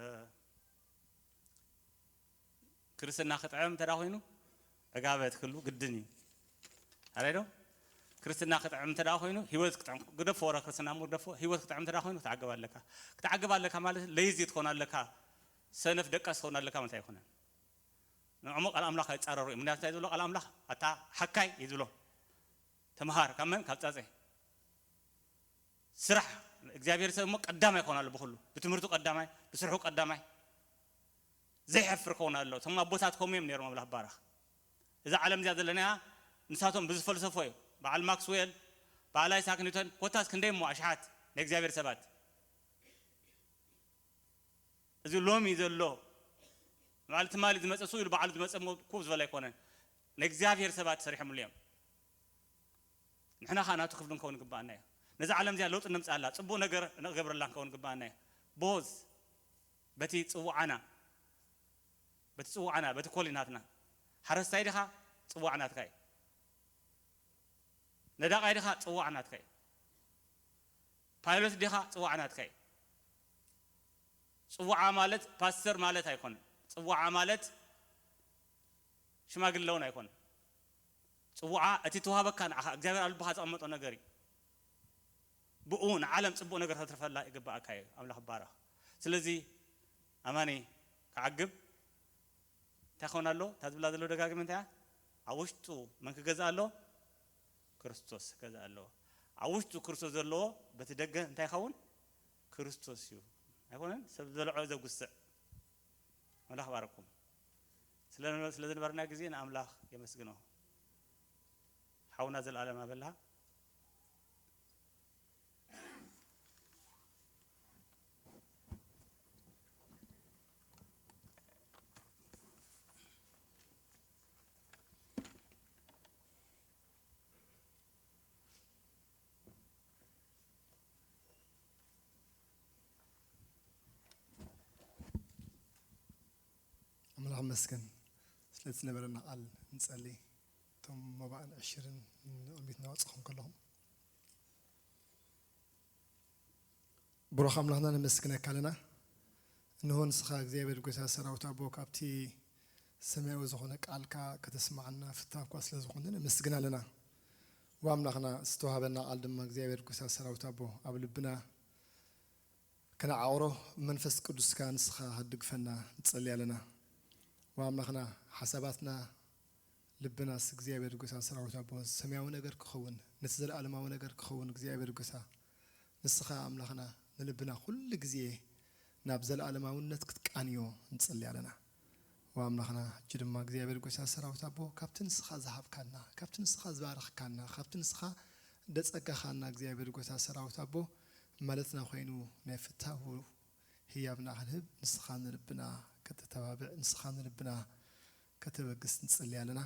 ክርስትና ክጥዕም እንተ ደኣ ኮይኑ ዕጋበት ክህሉ ግድን እዩ። ኣራይ ዶ? ክርስትና ክጥዕም እንተ ደኣ ኮይኑ፣ ህይወት ክጥዕም፣ ግደፎ ወረ ክርስትና እሞ ግደፎ፣ ህይወት ክጥዕም እንተ ደኣ ኮይኑ፣ ክትዓግብ ኣለካ። ክትዓግብ ኣለካ ማለት ለይዚ ትኾን ኣለካ፣ ሰነፍ ደቃስ ትኾን ኣለካ ማለት ኣይኮነን። ንዕሞ ቃል ኣምላኽ ኣይጻረሩ እዩ። ምክንያቱ እንታይ ዝብሎ ቃል ኣምላኽ? ኣታ ሓካይ እዩ ዝብሎ። ተምሃር፣ ካብ መን? ካብ ጻጸ። ስራሕ፣ እግዚኣብሔር ሰብ እሞ ቀዳማይ ክኾን ኣሎ ብኹሉ። ብትምህርቱ ቀዳማይ፣ ብስርሑ ቀዳማይ። ዘይሐፍር ክኸውን ኣሎ። እቶም ኣቦታት ከምኡ እዮም ነይሮም፣ ኣምላኽ ባረኽ። እዛ ዓለም እዚኣ ዘለናያ ንሳቶም ብዝፈልሰፎ እዩ። በዓል ማክስዌል፣ በዓል ኣይሳክ ኒውተን፣ ኮታስ ክንደይ እሞ ኣሽሓት ናይ እግዚኣብሔር ሰባት። እዚ ሎሚ ዘሎ፣ በዓል ትማሊ ዝመጸ፣ ስኡ ኢሉ በዓሉ ዝመጸ እሞ ኩብ ዝበለ ኣይኮነን። ናይ እግዚኣብሔር ሰባት ሰሪሖምሉ እዮም። ንሕና ኸኣ ናቱ ክፍሊ ክንከውን ይግብኣና እዩ። ነዛ ዓለም እዚኣ ለውጢ ነምጽኣላ፣ ጽቡቕ ነገር ንገብረላ ክንከውን ይግብኣና እዩ። ቦዝ፣ በቲ ጽውዓና፣ በቲ ጽውዓና፣ በቲ ኮሊናትና። ሓረስታይ ዲኻ? ጽዋዕ ናትካ እዩ። ነዳቓይ ዲኻ? ጽዋዕ ናትካ እዩ። ፓይሎት ዲኻ? ጽዋዕ ናትካ እዩ። ጽዋዓ ማለት ፓስተር ማለት ኣይኮነን። ጽዋዓ ማለት ሽማግለ እውን ኣይኮነን። ጽዋዓ እቲ ተዋህበካ ንዓኻ እግዚኣብሔር ኣብ ልብኻ ዘቐመጦ ነገር እዩ። ብኡ ንዓለም ጽቡቕ ነገር ከተትርፈላ ይግብኣካ እዩ። ኣምላኽ ይባረኽ። ስለዚ ኣማኒ ክዓግብ እንታይ ክኸውን ኣሎ? እታ ዝብላ ዘሎ ደጋግመ እንታይ እያ? ኣብ ውሽጡ መን ክገዝእ ኣሎ? ክርስቶስ ክገዝእ ኣለዎ። ኣብ ውሽጡ ክርስቶስ ዘለዎ በቲ ደገ እንታይ ይኸውን? ክርስቶስ እዩ። ኣይኮነን? ሰብ ዝበልዖ ዘጉስዕ። ኣምላኽ ባረኩም። ስለ፣ ስለ ዝነበረና ግዜ ንኣምላኽ የመስግኖ። ሓውና ዘልኣለም ኣበላ። ኣምላኽ ይመስገን። ስለቲ ዝነበረና ቃል ንጸሊ። እቶም መባእን ዕሽርን ንቕድሚት እናወጻኹም ከለኹም። ብሩኽ ኣምላኽና ነመስግነካ ኣለና። እንሆ ንስኻ እግዚኣብሔር ጎይታ ሰራዊት ኣቦ ካብቲ ሰማያዊ ዝኾነ ቃልካ ከተስምዓና ፍታን እኳ ስለ ዝኾነ ነመስግን ኣለና። ወኣምላኽና ዝተዋህበና ቃል ድማ እግዚኣብሔር ጎይታ ሰራዊት ኣቦ ኣብ ልብና ከነዓቕሮ መንፈስ ቅዱስካ ንስኻ ክትድግፈና ንጸሊ ኣለና። ወኣምላኽና ሓሳባትና ልብናስ እግዚኣብሔር ጎይታ ሰራዊት ኣቦ ሰማያዊ ነገር ክኸውን ነቲ ዘለኣለማዊ ነገር ክኸውን እግዚኣብሔር ጎይታ ንስኻ ኣምላኽና ንልብና ኩሉ ግዜ ናብ ዘለኣለማውነት ክትቃንዮ ንጸሊ ኣለና። ወኣምላኽና ሕጂ ድማ እግዚኣብሔር ጎይታ ሰራዊት ኣቦ ካብቲ ንስኻ ዝሃብካና ካብቲ ንስኻ ዝባረኽካና ካብቲ ንስኻ ደጸጋኻና እግዚኣብሔር ጎይታ ሰራዊት ኣቦ ማለትና ኮይኑ ናይ ፍታው ህያብና ክንህብ ንስኻ ንልብና ከተተባብዕ ንስኻ ንልብና ከተበግስ ንጽሊ ኣለና።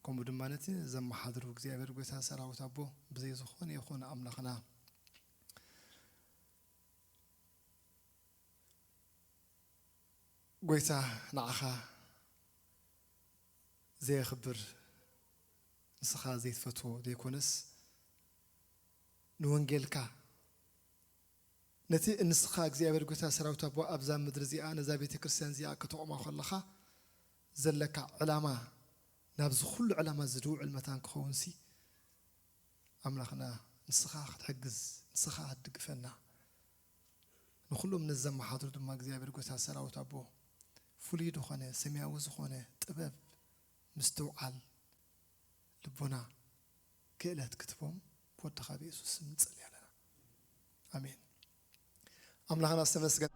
ከምኡ ድማ ነቲ ዘመሓድሩ እግዚኣብሔር ጎይታ ሰራዊት ኣቦ ብዘይ ዝኾነ ይኹን ኣምላኽና ጎይታ ንዓኻ ዘየኽብር ንስኻ ዘይትፈትዎ ዘይኮነስ ንወንጌልካ ነቲ ንስኻ እግዚኣብሔር ጎይታ ሰራዊት ኣቦ ኣብዛ ምድሪ እዚኣ ነዛ ቤተ ክርስቲያን እዚኣ ከተቑማ ከለኻ ዘለካ ዕላማ ናብዚ ኩሉ ዕላማ ዝድውዕል መታን ክኸውን ሲ ኣምላኽና ንስኻ ክትሕግዝ ንስኻ ክትድግፈና ንኹሎም ነዘመሓድሩ ድማ እግዚኣብሔር ጎይታ ሰራዊት ኣቦ ፍሉይ ዝኾነ ሰማያዊ ዝኾነ ጥበብ ምስትውዓል ልቦና ክእለት ክትቦም ብወድኻ ብየሱስ ስም ንጽሊ ኣለና ኣሜን ኣምላኽና ዝተመስገን